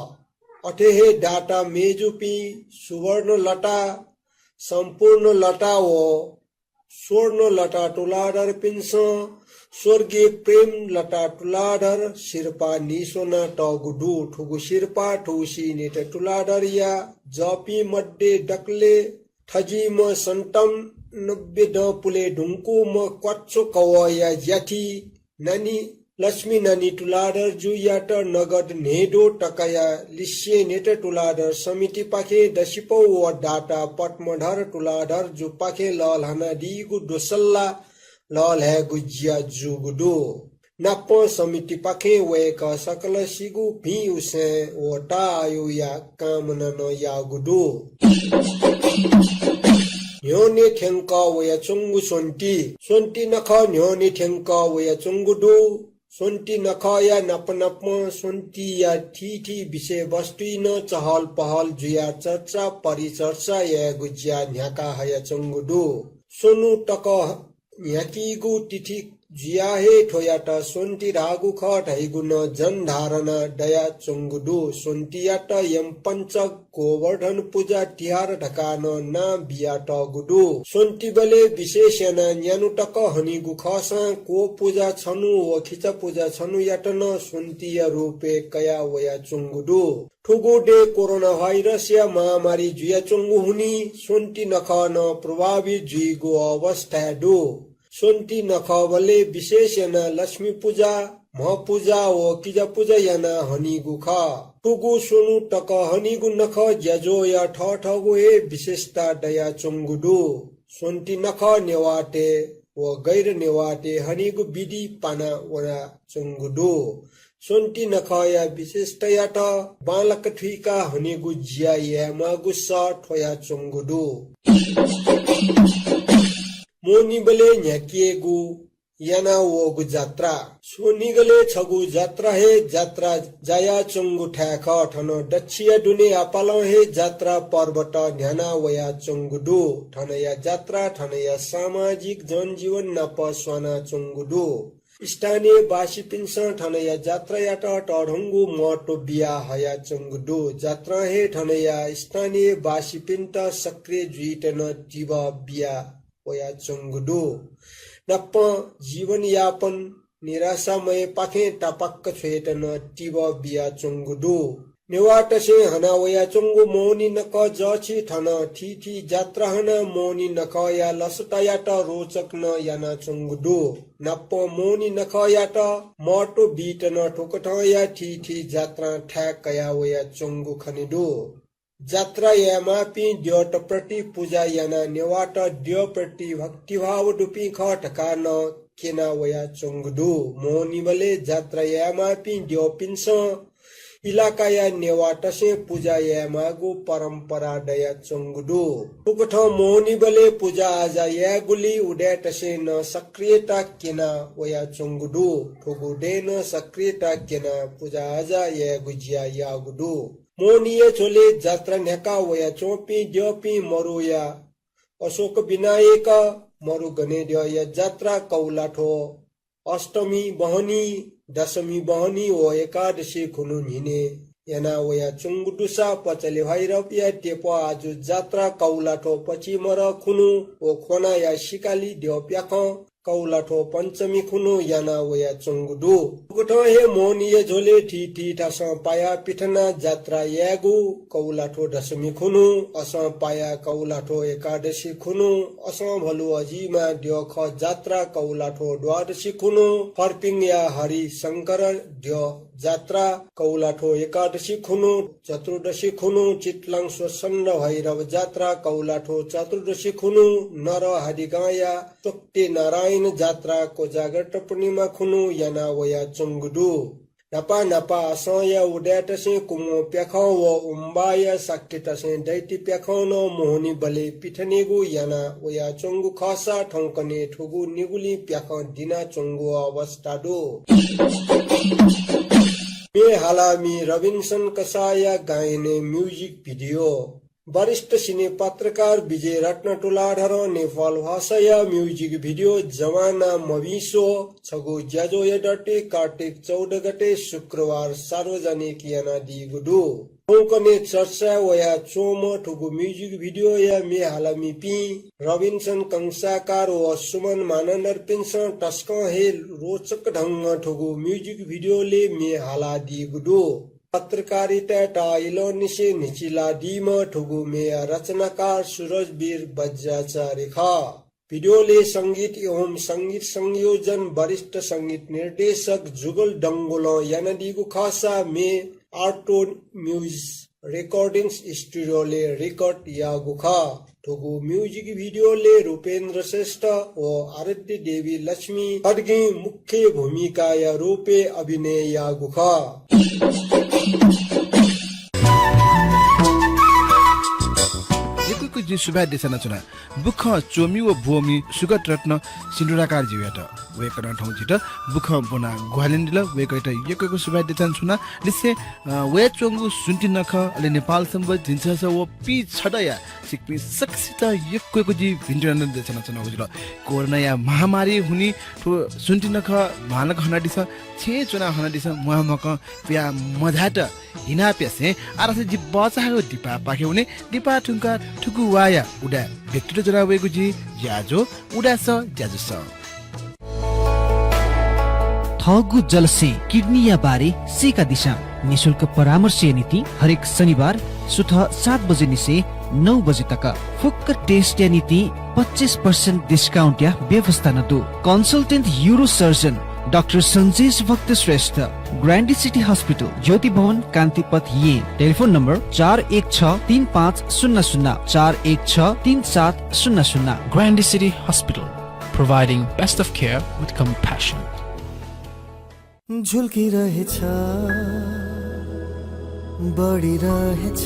अथे हे दाता मेजुपिं सुवर्णलता, सम्पूर्णलता व स्वर्णलता तुलाधरपिन्सं स्वर्गीय प्रेमलता तुलाधर सिरपाः नीस्वनातःगु दु। थुगु सिरपाः थुगुसी नेते तुलाधरया जःपिं मध्ये दकलय् थजिम्ह सन्तानब्बे दँ पुले धुंकूम्ह क्वाच्चो कवःया ज्याथि नानी लक्ष्मी नानी तुलाधर जुयात नगद न्हय्‌द्वः तकाया लिसें नेते तुलाधर समितिपाखें दसिपौ व दाता पद्मधर तुलाधर जुपाखें लःल्हानादीगु दोसल्ला लःल्हायेगु ज्या जूगु दु। नापं समितिपाखें वय्‌कः सकलसिगु भिं उसाँय् व ताःआयुया कामना नं याःगु दु। न्ह्यःने थ्यंकः वयाच्वंगु स्वन्ति। स्वन्ति नखः न्ह्यःने थ्यंकः वयाच्वंगु दु। स्वन्ति नखःया नाप नापं स्वन्तिया थीथी विषयवस्तुइ नं चहलपहल जुयाः चर्चा परिचर्चा यायेगु ज्या न्ह्याका हयाच्वंगु दु। स्वन्हु तक न्ह्याकीगु तिथि जुयाः हे थ्वयात स्वन्ति धाःगु खः धइगु नं जनधारणा दयाच्वंगु दु। स्वन्तियात यमपञ्चक, गोवर्धन पुजा तिहार धकाः नं नां बियातःगु दु। स्वन्तिबलय् विशेष यानाः न्यान्हु तक हनीगु खःसां क्वपुजा छन्हु व खिचापुजा छन्हुयात नं स्वन्तिया रूपय् कया वयाच्वंगु दु। थुगु दँय् कोरोना भाइरसया महामारी जुयाच्वंगु हुनिं स्वन्ति नखः नं प्रभावित जुइगु अवस्थाय् दु। स्वन्ति नखःबलय् विशेष यानाः लक्ष्मी पुजा, म्ह पुजा व किजा पुजा यानाः हनीगु खः। थुगु स्वन्हु तक हनीगु नखः ज्याझ्वःया थःथःगु हे विशेषता दयाच्वंगु दु। स्वन्ति नखः नेवाःतय् व गैर नेवाःतय् हनीगु विधि पाना वनाच्वंगु दु। स्वन्ति नखःया विशेषतायात बांलाक थुइकाः हनीगु ज्या यायेमाःगु सः थ्वयाच्वंगु दु। मोहनिबलय् न्ह्याकियेगु याना वःगु जात्रा। स्वनिगलय् छगू जात्रा हे जात्रा जायाच्वंगु थाय् खः। थन दच्छिया दुने आपालं हे जात्रा पर्वत न्ह्याना वयाच्वंगु दु। थनया जात्रा थनया सामाजिक जनजीवन नाप स्वानाच्वंगु दु। स्थानीय बासीपिन्सं थनया जात्रायात तःधंगु महत्व बिया हयाच्वंगु दु। जात्रां हे थनया स्थानीय बासीपिन्त सक्रिय जुइत नं तिबः बिया वयाच्वंगु दु। नापं जीवनयापन निराशामयपाखें तापाक्क छ्वयेत नं तिबः बियाच्वंगु दु। नेवाःतय्सं हना वयाच्वंगु मोहनि नखः जःछि थन थीथी जात्रा हनाः मोहनि नखःया लसतायात रोचक नं यानाच्वंगु दु। नापं मोहनि नखःयात महत्व बीत नं थुकथंया थीथी जात्रां थाय् कया वयाच्वंगु खने दु। जात्रा यायेमाःपिं द्यःत प्रति पुजा यानाः नेवाःत द्यः प्रति भक्तिभाव दुपिं खः धकाः नं क्यना वयाच्वंगु दु। मोहनिबलय् जात्रा यायेमाःपिं द्यःपिन्सं इलाकाया नेवाःतय्सं पुजा यायेमाःगु परम्परा दयाच्वंगु दु। थुकथं मोहनिबलय् पुजा आजा यायेगुलिइ उदाय्‌तय्सं नं सक्रियता क्यना वयाच्वंगु दु। थुगु दँय् नं सक्रियता क्यनाः पुजा आजा यायेगु ज्या याःगु दु। मोहनिया झ्वलय् जात्रा न्ह्याका वयाच्वंपिं द्यःपिं मरुया अशोक विनायक, मरु गनेद्यःया जात्रा कौलाथ्व, अष्टमी बहनी, दशमी बहनी व एकादशी खुन्हु न्हिनय् याना वयाच्वंगु दुसा पचले भैरवया तेपः आजु जात्रा कौलाथ्व पचिमर खुनु व ख्वनाया सिकाली द्यः प्याखं कौलाथ्व पञ्चमी खुनु याना वयाच्वंगु दु। उकथं हे मोहनीया झ्वलय् थीथी थासं पाया पिथना जात्रा यायेगु कौलाथ्व दशमी खुनु, असं पाया कौलाथ्व एकादशी खुनु, असं भलु अजिमा द्यः खः जात्रा कौलाथ्व द्वादशी खुनु, फर्पिङया हरिशंकर द्यः जात्रा कौलाथ्व एकादशी खुनु, चतुर्दशी खुनु, चितलाङ स्वसन्ध भैरव जात्रा कौलाथ्व चतुर्दशी खुनु, नरहरिगाँया सत्यनारायण जात्रा कोजाग्रत पूर्णिमा खुनु याना वयाच्वंगु दु। न्हापा न्हापा असंया उदाय्‌तसें कुम्ह प्याखं व उम्बाया साक्थेतसें दैत्य प्याखं नं मोहनीबलय् पिथनेगु याना वयाच्वंगु खःसा थौंकन्हय् थुगु निगुलिं प्याखं दिनाच्वंगु अवस्था दु। म्ये हालामि रबिन्सन कसाःया गायनय् music video। वरिष्ठ सिने पत्रकार विजय रत्न तुलाधरं नेपाल भाषाया music video जवाना मभिंस्व छगू ज्याझ्वःया दथुइ कार्तिक चौध गते शुक्रबार सार्वजनिक यानादीगु दु। थौंकन्हय् चर्चाय् वयाच्वंम्ह थुगु music video-या म्ये हालामिपिं रबिन्सन कंसाकार व सुमन मानन्धरपिन्सं तसकं हे रोचक ढंगं थुगु music video-लय् म्ये हालादीगु दु। पत्रकारिताय् ताःइलंनिसें न्हिचिलादीम्ह थुगु म्येया रचनाकार सुरजवीर बज्राचार्य खः। Video-लय् संगीत एवं संगीत संयोजन वरिष्ठ संगीत निर्देशक जुगल डंगोलं यानादीगु खःसा म्ये Arto Muse Recordings Studio-लय् record याःगु खः। थुगु music video-लय् रूपेन्द्र श्रेष्ठ व आराध्य देवी लक्ष्मी खड्गीं मुख्य भूमिकाया रूपय् अभिनय याःगु खः। यक्व यक्व जिं सुभाय् देछानाच्वना बुखं च्वमि व ब्वःमि सुगत रत्न सिन्दुराकारज्यूयात। वय्कलं थौं जितः बुखं ब्वनाः ग्वाहालि यानादिल। वय्कःयात यक्व यक्व सुभाय् देछानाच्वना। लिसें, अ, वयाच्वंगु स्वन्ति नखः, अले नेपाल संवत् झिंछसः व पीछदँया छिकपिं सकसितं यक्व यक्व जिं भिंतुना देछानाच्वनागु जुल। कोरोनाया महामारी हुनिं थ्व स्वन्ति नखः बांलाक हनादिसँ, छेँय् च्वनाः हनादिसँ, म्वाःम्वाकं पुयाः मझायेत हिनाप्यासें आः धाःसा जि बचाःगु दिपापाखे वने। दिपा थुंकाः थुगु वाःया उदाय् व्यक्तित्व ज्वना वयेगु जिं ज्याझ्वः उदाय् सः ज्याझ्वलय्। थःगु जलस्यें किडनीया बारे सीकादिसँ। निशुल्क परामर्शया निंतिं हरेक शनिबार सुथ सात बजेनिसें नौ बजे तक फुक्क test-या निंतिं पच्चिस percent discount-या व्यवस्था नं दु। Consultant urosurgeon डाक्टर सन्जेश भक्त श्रेष्ठ, ग्रान्डी सिटी हस्पिटल, ज्योति भवन, कान्तिपथ, येँ। टेलिफोन नम्बर चार एक छ तीन पाँच शून्य शून्य, चार एक छ तीन सात शून्य शून्य। Grande City Hospital, providing best of care with compassion. झुल्किरहेछ, बढिरहेछ,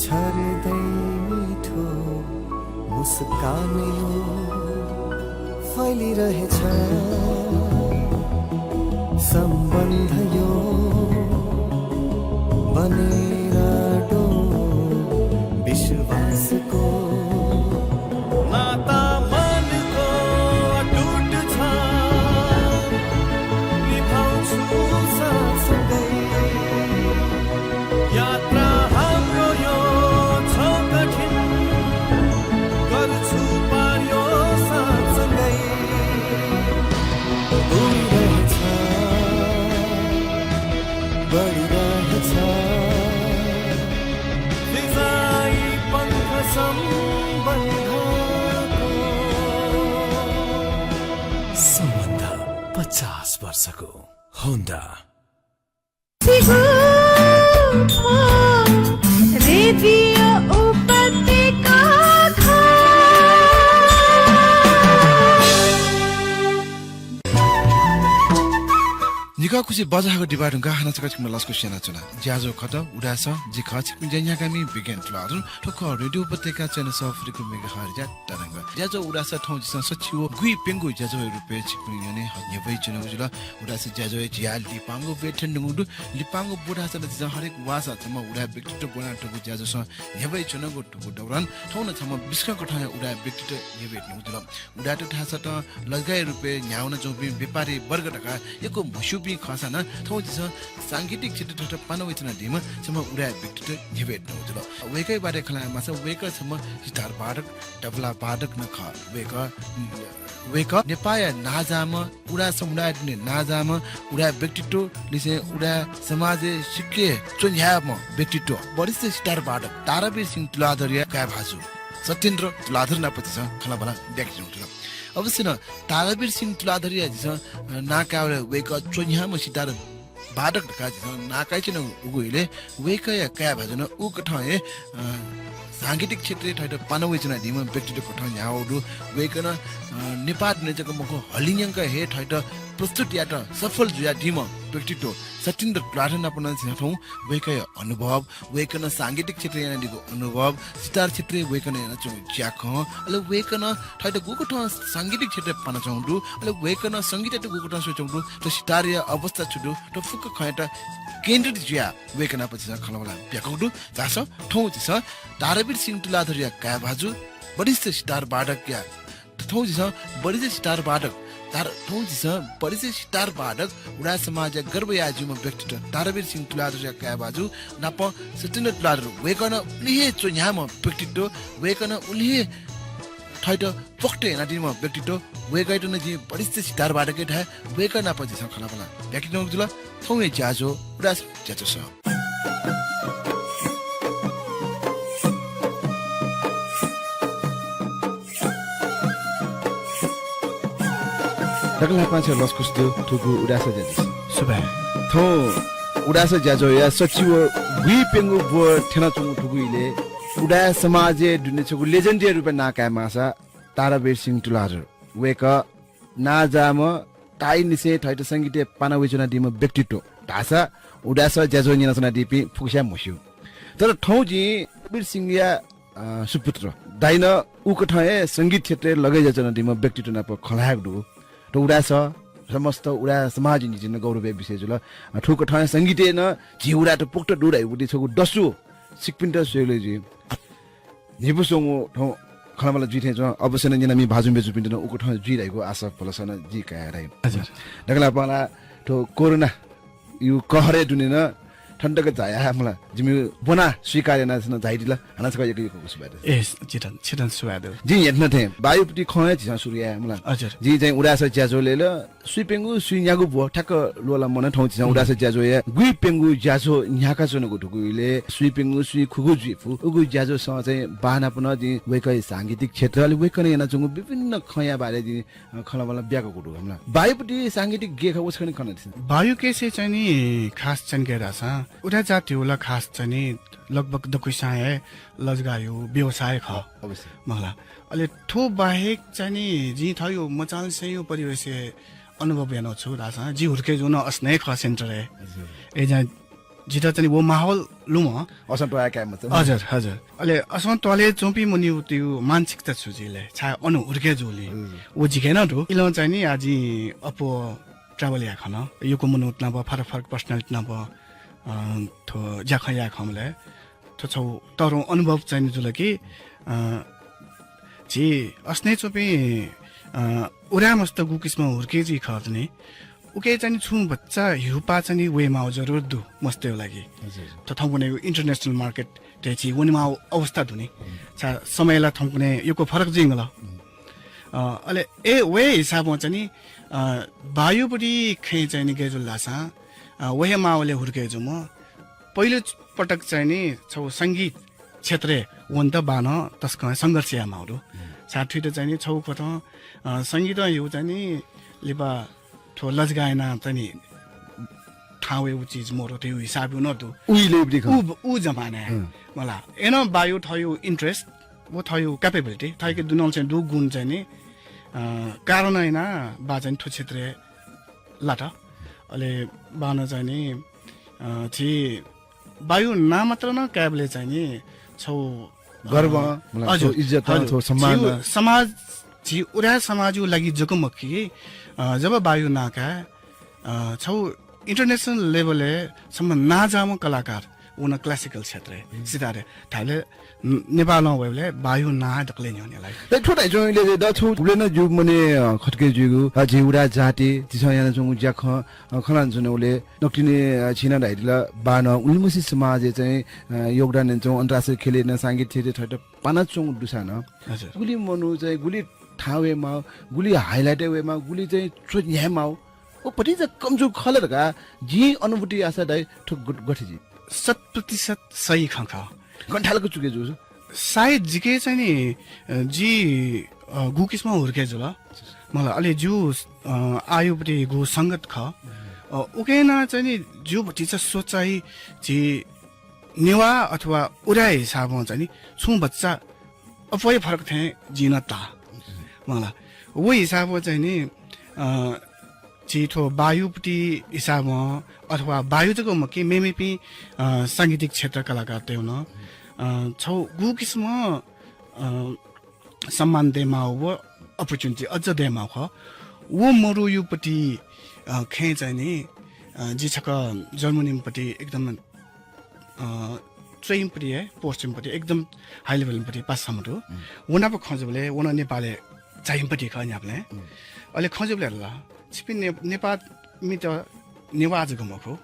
छाड्दै मिठो मुस्कान यो फैलिरहेछ। सम्बन्ध यो बनेर डो विश्वासको नाता मनको अटुट छ, निभाउँछु साथसँगै। यात्रा हाम्रो यो छ कठिन, गर्छु पार यो साथसँगै। उडिरहेछ, बढिरहेछ, फिजाइ पङ्ख सम्बन्धको। सम्बन्ध पचास वर्षको। होन्डा। रेडियो उपत्यका। निखः खुसि बचाःगु दिपा धुंकाः हानं छकः छिकपिन्त लसकुस यानाच्वना। ज्याझ्वः खः उदाय् सः, जि खः छिकपिनि ज्या न्ह्याकामि विज्ञान तुलाधर। थ्व खः रेडियो उपत्यका चय्न्हय् सः अफ्रिका मेगाहर्जया तरंग। ज्याझ्वः उदाय् सः थौं झीसं सछि व गुइ प्यंगू ज्याझ्वःया रुपय् छिकपिनि न्ह्यःने न्ह्यब्वयाच्वनागु जुल। उदाय् सः ज्याझ्वःया झिंया लिपांगु ब्वय् थ्यने धुंगु दु। लिपांगु ब्व धाःसा नं झीसं हरेक वाःसां छम्ह उदाय् व्यक्तित्व ब्वनातःगु ज्याझ्वःसं न्ह्यब्वयाच्वनागु धुंगु दौरान थौं नं छम्ह बिस्कं कथंया उदाय् व्यक्तित्व न्ह्यब्वयातःगु जुल। उदाय्‌त धाःसा तं लजगाःया रुपय् न्ह्यावनाच्वंपिं व्यापारी वर्ग धकाः यक्व म्हस्यूपिं खःसां नं थौं झीसं सांगीतिक क्षेत्रय् थःत पाना वयाच्वनादीम्ह छम्ह उदाय् व्यक्तित्व न्ह्यब्वयातःगु जुल। वय्कःया बारे खँ ल्हायेमाःसा वय्कः छम्ह सितार वादक, तबला वादक नं खः। वय्कः, वय्कः नेपाःया नांजाःम्ह, उदाय् समुदाय दुने नांजाःम्ह उदाय् व्यक्तित्व लिसें उदाय् समाजय् सिक्क च्वन्ह्याःम्ह व्यक्तित्व, वरिष्ठ सितार वादक तारावीर सिंह तुलाधरया काय् भाजु सत्येन्द्र तुलाधर नाप झीसं खँल्हाबल्हा ब्याकेत्यंगु जुल। अवश्य नं तारावीर सिंह तुलाधरया झीसं, अ, नां कायेबलय् वय्कः च्वन्ह्याःम्ह सितार वादक धकाः झीसं नां काइच्वनागु उगु इलय् वय्कःया काय् भाजुं नं उकथं हे, अ, सांगीतिक क्षेत्रय् थःत पाना वयाच्वनादीम्ह व्यक्तित्व कथं न्ह्याः वःगु दु। वय्कलं, अ, नेपाः दुने जक मखु, हलिं न्यंक हे थःत प्रस्तुत यायेत सफल जुयादीम्ह व्यक्तित्व सत्येन्द्र तुलाधर नाप नं झीसं थौं वय्कःया अनुभव, वय्कलं सांगीतिक क्षेत्रय् यानादीगु अनुभव, सितार क्षेत्रय् वय्कलं यानाच्वंगु ज्याखँ, अले वय्कलं थःत गुकथं सांगीतिक क्षेत्रय् पानाच्वंगु दु, अले वय्कलं संगीतयात गुकथं स्वयाच्वंगु दु, थ्व सितारया अवस्था छु दु, थ्व फुक्क खँयात केन्द्रित जुयाः वय्कः नाप झीसं खँल्हाबल्हा ब्याकूगु दु। झासँ थौं झीसं तारावीर सिंह तुलाधरया काय् भाजु, वरिष्ठ सितार वादकया थौं झीसं वरिष्ठ सितार वादक, तार-, थौं झीसं वरिष्ठ सितार वादक, उदाय् समाजया गर्व याये ज्यूम्ह व्यक्तित्व तारावीर सिंह तुलाधरया काय् भाजु नाप सत्येन्द्र तुलाधर, वय्कलं उलि हे च्वन्ह्याःम्ह व्यक्तित्व, वय्कलं उलि हे थःत पोख्त यानादीम्ह व्यक्तित्व, वय्कःयात नं जिं वरिष्ठ सितार वादक हे धाये। वय्कः नाप झीसं खँल्हाबल्हा ब्याकेत्यंगु जुल। थौंया ज्याझ्वः उदाय् ज्याझ्वलय्। दकलय् पाहां लसकुस दु थुगु उदाय् ज्याझ्वलय्। सुभाय्। थौं उदाय् ज्याझ्वःया सच्छि व गुइप्यंगू ब्व थ्यनाच्वंगु थुगु इलय् उदाय् समाजय् दुने छगू legend-या रूपय् नां कायेमाःसा तारावीर सिंह तुलाधर। वय्कः नांजाःम्ह, ताःनिसें थःत संगीतय् पाना वयाच्वनादीम्ह व्यक्तित्व धाःसा उदाय् ज्याझ्वः न्यनाच्वनादीपिं फुक्कसिनं म्हो स्यू। तर थौं जिं तारावीर सिंहया, अ, सुपुत्र दाइनं उकथं हे संगीत क्षेत्रय् लगय् जुयाच्वनादीम्ह व्यक्तित्व नाप खँ ल्हायेगु दु। थ्व उदाय् समस्त उदाय् समाजया निंतिं नं गौरवया विषय जुल। अ, थुकथं हे संगीतय् नं झी उदाय्‌त पोख्त दु धइगु दि छगू दसु छिकपिन्त स्वयेगु जुइ। न्हिपु स्वंगु थौं खँल्हाबल्हा जुइ थें च्वं। अवश्य नं न्यनामि भाजु मय्‌जुपिन्त नं उकथं जुइ धइगु आशा भलसा नं जिं काये धइ। हजुर। दकलय् पाहां थ्व कोरोनाया कहरय् दुने नं थन तक झायाः मला जिमि ब्वनाः स्वीकार यानाः नं झायादिल। हानं छकः यक्व यक्व सुभाय् दु। ए, छितः, छितः सुभाय् दु। जिं न्ह्यथना थें बायुपति खँ हे झीसं सुरु याये मला। हजुर। जिं चाहिँ उदाय् ज्याझ्वलय् ल सुइप्यंगू, सुइन्यागू ब्व ठ्याक्क ल्वःला मनं थौं झीसं उदाय् ज्याझ्वःया गुइप्यंगू ज्याझ्वः न्ह्याकाच्वनागु धुगु इलय् सुइप्यंगू, सुइखुगू जुइफु। उगु ज्याझ्वःसं चाहिँ बाःनापं जिं वय्‌कःया सांगीतिक क्षेत्र, अले वय्‌कलं यानाच्वंगु विभिन्न खँया बारे जिं, अ, खँल्हाबल्हा ब्याकूगु दु मला। बायुपति सांगीतिक गे खः व छकः नं खँ ल्हानादिसँ। बायुकेसे चाहिँ नि खास चाहिँ गे धाःसा उदाय् जाति व ला खास चाहिँ नि लगभग दक्वसिया हे लजगाःया व्यवसाय खः। अवश्य। मला। अले थ्व बाहेक चाहिँ नि जिं थःगु मचांनिसेंया परिवेशय् अनुभव यानागु छु धाःसा जि हुर्के जूगु नं असनय् खः centre-य्। हजुर। अय्‌जुयाः जितः चाहिँ नि व माहौल लुमं। असं त्वाःया काय् मचा। हजुर, हजुर। अले असं त्वालय् च्वंपिं मनूतय्‌गु मानसिकता छु जुइ ले, छाय् अन हुर्के जूगुलिं। हजुर। व जिके नं दु। इलं चाहिँ नि आः जिं अप्वः travel याये खन। यक्व मनूत नाप, फरक फरक personality नाप, अ, थ्व ज्याखँ याये खंबलय् थ्व छगू तःधंगु अनुभव चाहिँ नि जुल कि, अ, झी असनय् च्वंपिं, अ, उदाय् मस्त गुकिसिमं हुर्के जुइ खः नि, उके चाहिँ नि छुं भचा ह्युपाः चाहिँ नि वयेमाःगु जरुरत दु मस्तय्‌गु लागि। हजुर। थ्व थौंकन्हय्‌गु international market-य् झी वनेमाःगु अवस्था दु नि। हम्म। छाय् समय ला थौंकन्हय् यक्व फरक जुइगु ला। हम्म। अ, अले ए, व हे हिसाबं चाहिँ नि, अ, बायुपति खँय् चाहिँ नि गय् जुल धाःसा, अ, व हे माहौलय् हुर्के जूम्ह, पहिलो पटक चाहिँ नि छगू संगीत क्षेत्रय् वनेत बाःनं तसकं संघर्ष यायेमाःगु दु। हम्म। छाय् थुइत चाहिँ नि छगू कथं, अ, संगीतं ह्यू चाहिँ नि लिपा थ्व लजगाः यानाः चाहिँ नि थाहां वयेगु चिज मरु धइगु हिसाबया नं दु। उइले उबलय् खः। उ, उ जमानाय्, हम्म। मला। अय्‌नं बायु थःगु interest, व थःगु capability, थःके दुनुगलंनिसें दुगु गुण चाहिँ नि, अ, कारणं यानाः बाः चाहिँ नि थ्व क्षेत्रय् लात। अले बाःनं चाहिँ नि, अ, झी बायु नां मात्र नं कायेबलय् चाहिँ नि छगू, गर्व, अ, मतलब, हजुर, छगू इज्जत, हजुर। छगू सम्मान। झी समाज, झी उदाय् समाजया लागि जक मखु कि, अ, जब बायु नां काये, अ, छगू international level-य् सम्म नांजाःम्ह कलाकार, व नं classical क्षेत्रय्, सितारय्। धायेबलय्, न-, नेपालं वयेबलय् बायु नां दकलय् न्ह्यःने लाइ। अले थ्व धाइच्वंगु इलय् द छगू गुबलें नं ज्यू मने, अ, खतके ज्यूगु, अ, झी उदाय् जाति, झीसं यानाच्वंगु ज्याखँ, अ, खँ ल्हानाच्वनेबलय् नकतिनि, अ, छिं नं धाइदिल, बाय् नं उलिमछि समाजय् चाहिँ, अ, योगदान यानाच्वंगु, अन्तर्राष्ट्रिय ख्यलय् नं सांगीतिक क्षेत्रय् थःत पानाच्वंगु दुसा नं हजुर। गुलि मनू चाहिँ गुलि थाहां वयेमाः, गुलि highlight वयेमाः, गुलि चाहिँ च्वन्ह्यायेमाः। व भतिचा कमजोर खः ला धकाः जिं अनुभूति याःसा धाइ, थ्व ग-, गथे जुइ? शत प्रतिशत सही खँ खः। गन थालक चुके जूसा? सायद जिके चाहिँ नि, अ, जि, अ, गुकिसिमं हुर्के जुल। मला, अले ज्यू, अ, आयुपति गु संगत खः। अ, उके नं चाहिँ नि ज्यू भतिचा सोचाइ झी नेवाः अथवा उदाय् हिसाबं चाहिँ नि छुं भतिचा अप्वः हे फरक थें जिं नं ताः। मला, व हिसाबं चाहिँ नि, अ, झी थ्व बायुपति हिसाबं अथवा बायु जक मखु कि मेमेपिं, अ, सांगीतिक क्षेत्र कलाकारतय्‌गु नं, अ, छगू गुकिसिमं, अ, सम्मान दयेमाःगु व opportunity अझ दयेमाःगु खः। व मरुयुपति, अ, खँय् चाहिँ नि, अ, जि छकः जर्मनीपति एकदम, अ, च्वइम्पति हे, पश्चिमपति एकदम high level पति पासा छम्ह दु। व नाप खँ जूबलय् व नं नेपालय् झाइम्पति खः न्ह्याबलें। अले खँ जूबलय् ला, छिपिं ने-, नेपाःमित नेवाः जक मखु,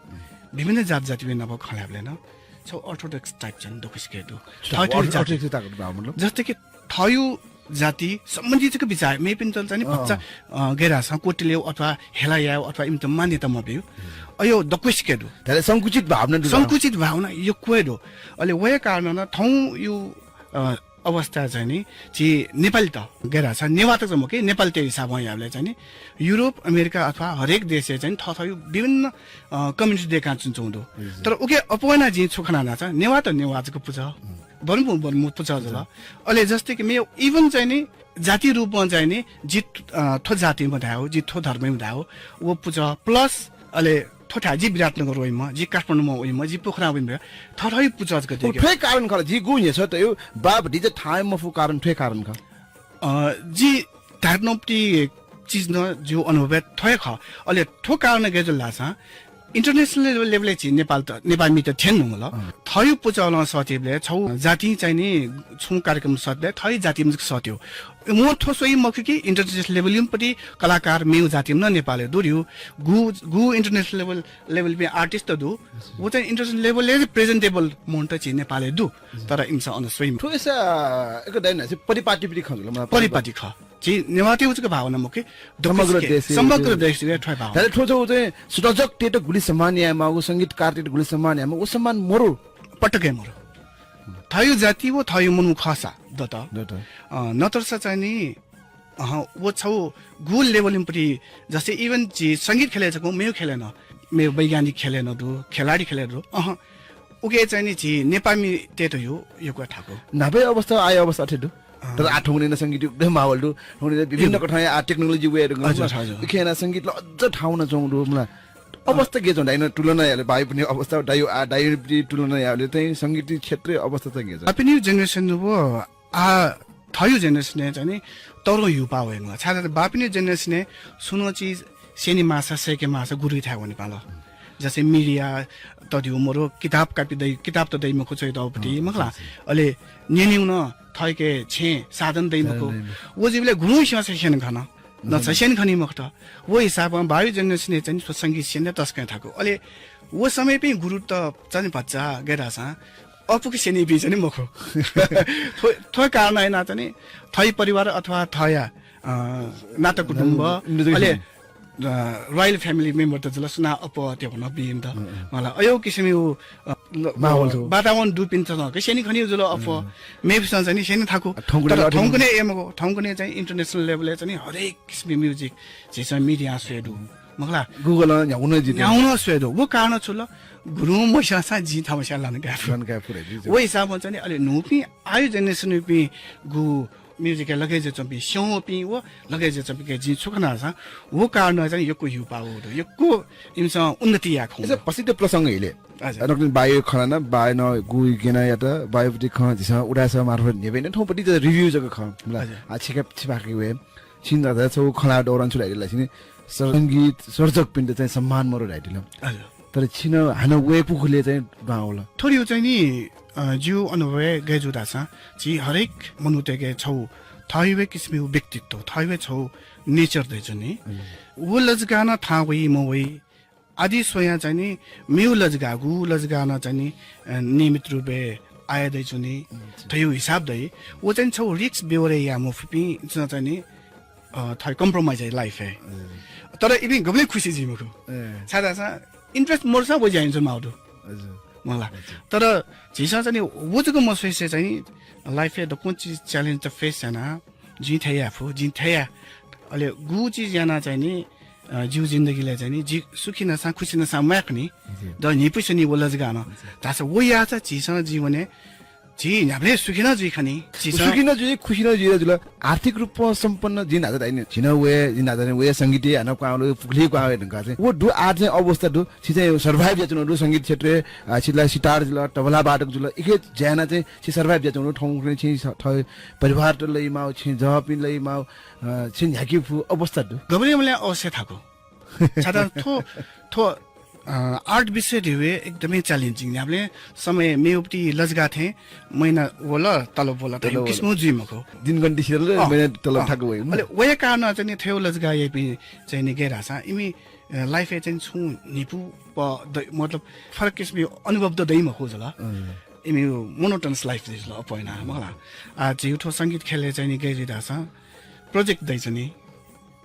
विभिन्न जात जातिपिं नाप खँ ल्हायेबलय् नं छगू orthodox type चाहिँ दक्वसिके दु। थःथःयु जाति। Orthodox ताकत बा मतलब? जस्तै कि थःयु जाति सम्बन्धी जक बिचाः, मेपिन्त चाहिँ नि भचा, अ, गय् धाःसा कोटिल्यु अथवा हेला यायु अथवा इमित मान्यता मबियु। अय् दक्वसिके दु। धायेबलय् संकुचित भावना दु। संकुचित भावना यक्व हे दु। अले वहे कारणं नं थौंयु, अ, अवस्था चाहिँ नि झी नेपालीत, गय् धाःसा नेवाःत जक मखु कि नेपालीत हिसाबं यायेबलय् चाहिँ नि युरोप, अमेरिका अथवा हरेक देशय् चाहिँ नि थःथःयु विभिन्न, अ, community दयेकाच्वंगु दु। तर उके अप्वः यानाः जिं छु खना धाःसा नेवाःत नेवाः जक पुचः, बर्मू बर्मू पुचः जुल। अले जस्तै कि मे even चाहिँ नि जाति रूपं चाहिँ नि जि, अ, थ्व जातिम्ह धायेगु, जि थ्व धर्मम्ह धायेगु, व पुचः plus अले थ्व थाय् जि विराटनगर वइम्ह, जि काठमाडौंम्ह वइम्ह, जि पोखरां वइम्ह, थःथःयु पुचः जक दयेके। थ्व हे कारण खः ला, झी गु न्ह्यसःतय् बा भतिचा थाहां मफु कारण थ्व हे कारण खः। अ, जि धायेत्यनागु चिज नं जिगु अनुभवय् थ्व हे खः। अले थ्व कारण गय् जुल धाःसा international level, level-य् झी नेपाःत, नेपाःमित थ्यने धुंकल। अँ। थःयु पुचलं सःतेबलय् छगू जातिं चाहिँ नि छुं कार्यक्रम सःतेबलय् थःयु जातिम्ह जक सःतेगु। वं थ्व स्वइ मखु कि international level-युम्पति कलाकार मेगु जातिम्ह नं नेपालय् दु धइगु। गु, गु international level, level-पिं artist दु। व चाहिँ international level-य् presentable मन्त झी नेपालय् दु। तर इमिसं अन स्वइ मखु। थ्व यसा एक दाइ नं परिपाटीपति खँ जुल, मला परिपाटी खः। झी नेवाःतय् जक भावना मखु कि, समग्र दक्वसिके, देश, समग्र देश, देशय् थ्व भावना। धायेबलय् थ्व छगू चाहिँ सृजकतय्त गुलि सम्मान यायेमाःगु, संगीतकारतय्त गुलि सम्मान यायेमाःगु, व सम्मान मरु। पटक हे मरु। थःयु जाति व थःयु मनू खःसा दत। दत। अ, नत्रसा चाहिँ नि, अहँ, व छगू गु level-युम्पति, जस्तै even झी संगीत ख्यलय् जक, मेगु ख्यलय् नं, मेगु वैज्ञानिक ख्यलय् नं दु, खेलाडी ख्यलय् दु। अहँ, उके चाहिँ नि झी नेपाःमितय्त यु, यक्व थाकु। न्हापाया अवस्था, आःया अवस्था अथे दु। अँ। तर आः थौंकन्हय् नं संगीत एकदम माहौल दु। थौंकन्हय् विभिन्न कथंया आः technology वये धुंकल। हजुर, हजुर। उखें यानाः संगीत ला अझ ठाउँ नं च्वंगु दु, मला। अवस्था गय् च्वं धाइ नं तुलना यायेबलय्, बायुपतिनि अवस्था, दाइयु, आः, दाइयुपतिनि तुलना यायेबलय् चाहिँ संगीत क्षेत्रया अवस्था चाहिँ गय् च्वं? बापिनियु generation व आः थःयु generation-य् चाहिँ नि तःधंगु ह्यूपाः वये धुंकल। छाय्धाःसा बापिनियु generation-य् छुं नं चिज स्यने माःसा, सय्के माःसा गुरुयाथाय् वने पाल। जस्तै media तःधंगु मरु, किताब कापी दइ, किताबत दइ मखु च्वयातःगुपति, अँ, मखु ला? अले न्यनेगु नं थःके छेँय् साधन दइ मखु। साधन दइ मखु। व जुइबलय् गुरुं स्यंसा स्यने खन। नत्रसा स्यने खनी मखुत। व हिसाबं बायु generation-य् चाहिँ नि थ्व संगीत scene-य् तसकं थाकु। अले व समयपिं गुरुत चाहिँ नि भचा गय् धाःसा अःपुक स्यनीपिं चाहिँ नि मखु। थ्व, थ्व कारणं यानाः चाहिँ नि थःयु परिवार अथवा थःया, अ, नाता कुटुम्ब, नाता कुटुम्ब, अले, अ, royal family member-त जुल, सुनां अप्वः त्यबनं बिन्त। अँ, अँ। मला, अय् किसिमयु, अ, ल-, माहौल थ्व। वातावरण दुपिन्त नं के स्यने खनी जुल अप्वः। अँ। मेपिसं चाहिँ नि स्यने थाकु। अ, थौंकन्हय् तर ला थौंकन्हय् ए मखु, थौंकन्हय् चाहिँ international level-य् चाहिँ नि हरेक किसिमया music झीसं media-ं स्वये दु। मखु ला? Google-ं न्ह्यागु नं जिते। न्ह्यागु नं स्वये दु। व कारण छु ल? गुरुं मस्यंसा जिं थःम्हस्यां ल्हाना काये फु। ल्हाना काये फु रे, जी, जी। व हिसाबं चाहिँ नि अले न्हूपिं आःयु generation-पिं गु music-य् लगे जुयाच्वंपिं, स्यंवःपिं व लगे जुयाच्वंपिं जिं छु खना धाःसा व कारणं चाहिँ यक्व ह्यूपाः वःगु दु, यक्व इमिसं उन्नति याये खंगु दु। भतिचा प्रसंग इलय्। हजुर। अ, नकतिनि बायु खँ ल्हाना, बायु नं गु गय् याना यात, बायुपति खँ झीसं उदाय् मार्फत न्ह्यब्वया थौं भतिचा review जक खँ, मला। हजुर। आः छिके, छिपाखे वये। छिं धाःसा छगू खँ ल्हाये दौरान छु धाइदिल छिं नि, सर-, संगीत सर्जकपिन्त चाहिँ सम्मान मरु धाइदिल। हजुर। तर छिं हानं वये पुखुले चाहिँ दुहां वल। थ्व धइगु चाहिँ नि, अ, जिगु अनुभवय् गय् जू धाःसा, झी हरेक मनूतय्‌के छगू थःगु हे किसिमया व्यक्तित्व, थःगु हे छगू nature दइच्वनी। हजुर। व लजगाः नं थाहां वइ मवइ आदि स्वयां चाहिँ नि मेगु लजगाः, गुगु लजगाः नं चाहिँ नि, अ, नियमित रूपय् आया दइच्वनी, हजुर। थःगु हिसाब दइ। व चाहिँ छगू risk bear याये मफुपिं चाहिँ नि, अ, थः compromise याइ life-य्। हजुर। तर इपिं गबलें खुसी जुइ मखु। ए। छाय्‌धाःसा interest मदुसां व ज्या यानाच्वनेमाःगु दु। हजुर। मला। हजुर। तर झीसं चाहिँ नि व जक मस्वइसे चाहिँ नि life-य् दक्वं चिज challenge त face याना, जिं थथे याये फु, जिं थथे याये। अले गुगु चिज याना चाहिँ नि, अ, जिगु जिन्दगीलय् चाहिँ नि जि सुखी नं सां, खुसी नं सां म्वाये खनी। हजुर। द न्हिपुसे नि व लजगाः नं। हजुर। धाःसा व याःसा झीसं जीवनय् झी न्ह्याबलें सुखी नं जुइ खनी। झीसं सुखी नं जुइ, खुसी नं जुइ जुल। आर्थिक रूपं सम्पन्न जिं न्हाचा धाइ नि। झी नं वये, जिं न्हाचा धाइ नि, वये संगीतय् हानं क्वहां वल, पुखुलिइ क्वहां वये धुंकाः चाहिँ। व दु आः चाहिँ अवस्था दु। छि चाहिँ survive याच्वनागु दु संगीत क्षेत्रय्, अ, छि ला सितार जुल, तबला वादक जुल, इके ज्या याना चाहिँ छि survive याच्वनागु दु। थौंकन्हय् छि स-, थः परिवारत लइमाःगु, छि जःपिं लइमाःगु, अ, छि न्ह्याके फु अवस्था दु। गबलें मले अवश्य थाकु। छाय्‌धाःसा थ्व, थ्व, अ, art विषय धइगु एकदमै challenging। न्ह्याबलें समय मेगुपति लजगाः थें महिना वल, तलब वल, थ्व तलब वल। किसिमं जुइ मखु। दिनगन्ती सिधल, अँ, महिना तलब अँ। थाकु वइ। अले वया कारणं चाहिँ नि थथे लजगाः याइपिं चाहिँ नि गय् धाःसा इमि, अ, life-य् चाहिँ छुं न्हिपु प-, द-, मतलब फरक किसिमया अनुभव त दइ मखु जुल। अँ। इमि monotonous life जुइ जुल अप्वः याना, मखु ला। आ, झीगु थ्व संगीत ख्यलय् चाहिँ नि गय् जुइ धाःसा project दइच्वनी।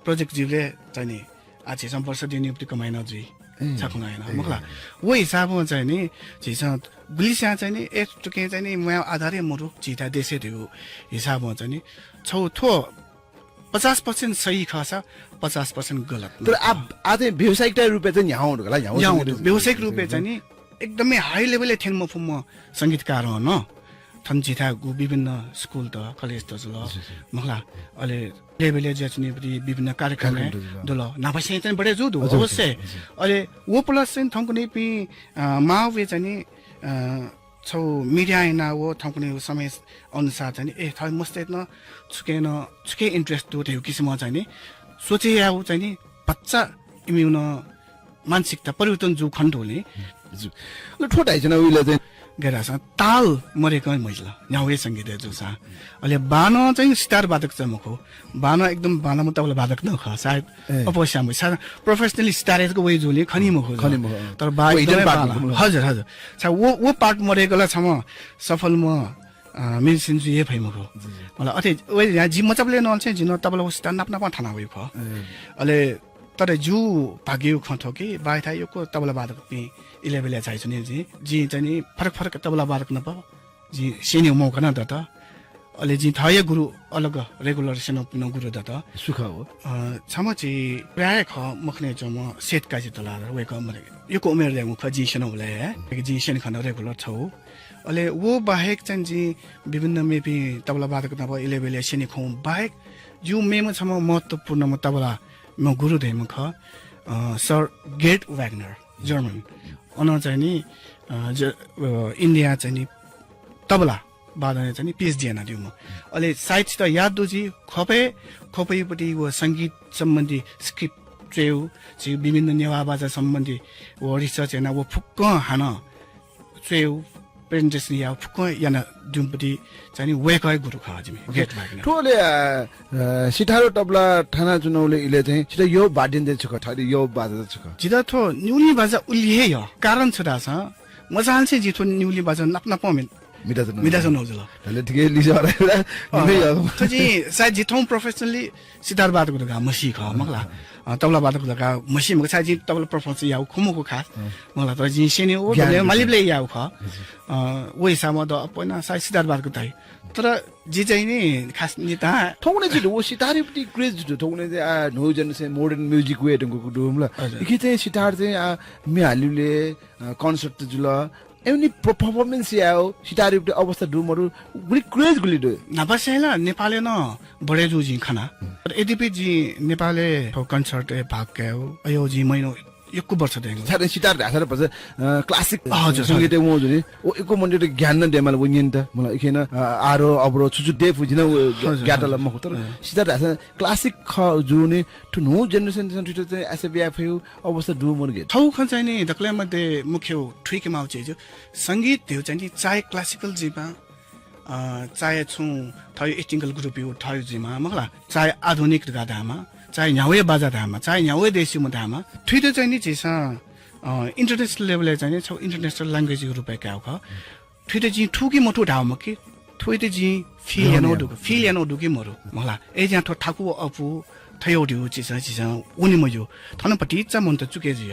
Project जुइबलय् चाहिँ नि, आ, झीसं वर्ष दिनयुपति कमाइ नं जुइ। ए, छाय् खँ ल्हाना, ए। मखु ला। व हिसाबं चाहिँ नि, झीसं गुलिस्यां चाहिँ नि, ए, थुकिं चाहिँ नि, म्वायेगु आधार हे मदु, झीथाय् देशय् धइगु हिसाबं चाहिँ नि, छगू थ्व पचास percent सही खःसा, पचास percent गलत। तर आ, आ चाहिँ व्यावसायिकता रूपय् चाहिँ न्ह्यावं दु का ला, न्ह्यावं न्ह्यावं संगीत दु। व्यावसायिक रूपय् चाहिँ नि, एकदमै high level-य् थ्यने मफुम्ह संगीतकार नं थन झीथाय् गु विभिन्न school त, college त जुल, हजुर, हजुर। मखु ला, अले level-य् जुयाच्वनीपिं विभिन्न कार्यक्रम कार्यक्रम त जुल। दुल। न्हापांनिसें चाहिँ बढे जू दु, हजुर, अवश्य। हजुर, हजुर। अले व plus चाहिँ थौंकन्हय्‌पिं, अ, माःवय् चाहिँ नि, अ, छगू media याना व थौंकन्हय् समय अनुसार चाहिँ नि, ए, थः मस्तय्‌त नं छुकिं नं, छुकिं interest दु धइगु किसिमं चाहिँ नि, सोचे यायेगु चाहिँ नि, भचा इमिगु नं मानसिकता परिवर्तन जू खने धुंकल नि। जु-, अले थ्व धाइच्वना उइला चाहिँ। गय् धाःसा ताल मदय्‌कं मजिल, न्ह्यागु हे संगीत हे जूसां। अले बानं चाहिँ सितार वादक चाहिँ मखु, बानं एकदम बांलाम्ह तबला वादक नं खः, सायद ए। अप्वः स्याम्ह, सायद professionally सितार हे जक वइ जुल नि, खनी मखु। खनी मखु, अँ। तर बा व एकदम hidden part बांला। मखु। हजुर, हजुर। सा व, व part मदय्‌कल छम्ह सफलम्ह, अ, musician जुइ हे फइ मखु। जी, जी। मला अथे, व या जि मचाबलय् नं चाहिँ जिं तबला व सितार नाप नापं थाना वइ खः। ए। अले तर जिगु भाग्यया खँ थ्व कि बायाथाय् यक्व तबला वादकपिं इलय् ब्यलय् झाइच्वनी। जिं, जिं चाहिँ नि फरक फरक तबला वादक नाप जिं स्यनेगु मौका नं दत। अले जिं थः हे गुरु अलग regular स्यनापिं गुरु दत। सु खः व? अ, छम्ह झी प्रायः खः मखुनय् च्वंम्ह सेठ काजी दलाल, वय्‌कः मरे यक्व उमेर दयाम्ह खः, जिं स्यनाबलय् हे। जिं स्यने खन regular छगू। अले व बाहेक चाहिँ जिं विभिन्न मेपिं तबला वादक नाप इलय् ब्यलय् स्यने खँ बाहेक जिगु मेम्ह छम्ह महत्त्वपूर्णम्ह तबला म गुरु धइम्ह खः, अ, Sir Gerd Wagner, German। अन चाहिँ नि, अ, ज-, अ, India चाहिँ नि तबला वादनय् चाहिँ नि PhD यानादीम्ह। अले सायद छितः याद दु जि, ख्वपय्, ख्वपय्‌पति व संगीत सम्बन्धी script च्वयेगु, झी विभिन्न नेवाः बाजा सम्बन्धी व research याना व फुक्कं हानं च्वयेगु, presentation यायेगु फुक्कं यानादीम्हपति चाहिँ नि वय्‌कः हे गुरु खः जिमि, Gerd Wagner। थ्व अले, अ, अ, सितार तबला थानाच्वनाबलय् इलय् चाहिँ छितः यःगु वाद्ययन्त्र छु खः, थःगु यःगु बाजा छु खः? जितः थ्व न्युगुलिं बाजा उलि हे यः। कारण छु धाःसा, मचांनिसें जि थ्व न्युगुलिं बाजा नाप नापं म्हि-, म्हिताच्वना। म्हिताच्वनागु जुल। अले ठिकै लिसः हराइला, अँ, निम्है यः। थ्व जिं सायद जि थौं professionally सितार वादक धकाः मसी खः, मखु ला। अँ, तबला वादक धकाः मसी मखु, छाय् जिं तबला performance याःगु खः मखु खास। अँ। मखु ला, तर जिं स्यने व ज्ञान मालीबलय् याःगु खः। हजुर। अ, व हिसाबं द अप्वः याना सायद सितार वादक धाइ। तर जि चाहिँ नि खास निता थौंकन्हय् जि व सितारयापति craze जु, थौंकन्हय् चाहिँ आ न्हू generation modern music वये धुंकूगु दु मला। हजुर। इके चाहिँ सितार चाहिँ आ म्ये हालिबलय्, अ, concert जुल, एमनि performance यायेगु सितारयापति अवस्था दु मदु, गुलि craze गुलि दु। न्हापांनिसें ला नेपालय् नं बढे जू जिं खना। हम्म। तर यद्यपि जिं नेपालय् थ्व concert-य् भाग कायेगु, अय् जिं महिनौ यक्व वर्ष दयेगु। साथै सितार धाःसा भचा, अ, classic हजुर, संगीतय् वं जुनि। व यक्व मनूतय्‌त ज्ञान नं दयेमाल व न्यनेत। मला इखें नं, अ, आरोह अवरोह छु छु दयेफु जिं नं व हजुर, ज्ञात ला हजुर। मखु तर अँ। सितार धाःसा classic खः जुनि। थ्व न्हू generation नं थुइत चाहिँ access याये फयेगु अवस्था दु मदु गे? थौं खँ चाहिँ नि दकलय् मध्ये मुख्य थुइके माःगु चिज संगीत धइगु चाहिँ नि चाहे classical जुइमा, अ, चाहे छुं थःगु ethnical group-या थःगु जुइमा, मखु ला, चाहे आधुनिक धकाः धायेमा, चाहे न्ह्यागुया बाजा धायेमा, चाहे न्ह्यागुया देशीम्ह धायेमा, थुइत चाहिँ नि झीसं, अ, international level-य् चाहिँ नि छगू international language-या रूपय् कायेगु खः। थुइत जिं थू कि मथू धाःगु मखु कि, थुइत जिं feel यानागु दु कि, feel यानागु दु कि मदु, मखु ला। अय्‌जुयां थ्व थाकु व अःपु थज्याःगु धइगु चिजं, चिजं वने मज्यू। थन भतिचा मनूत चुके जुइ,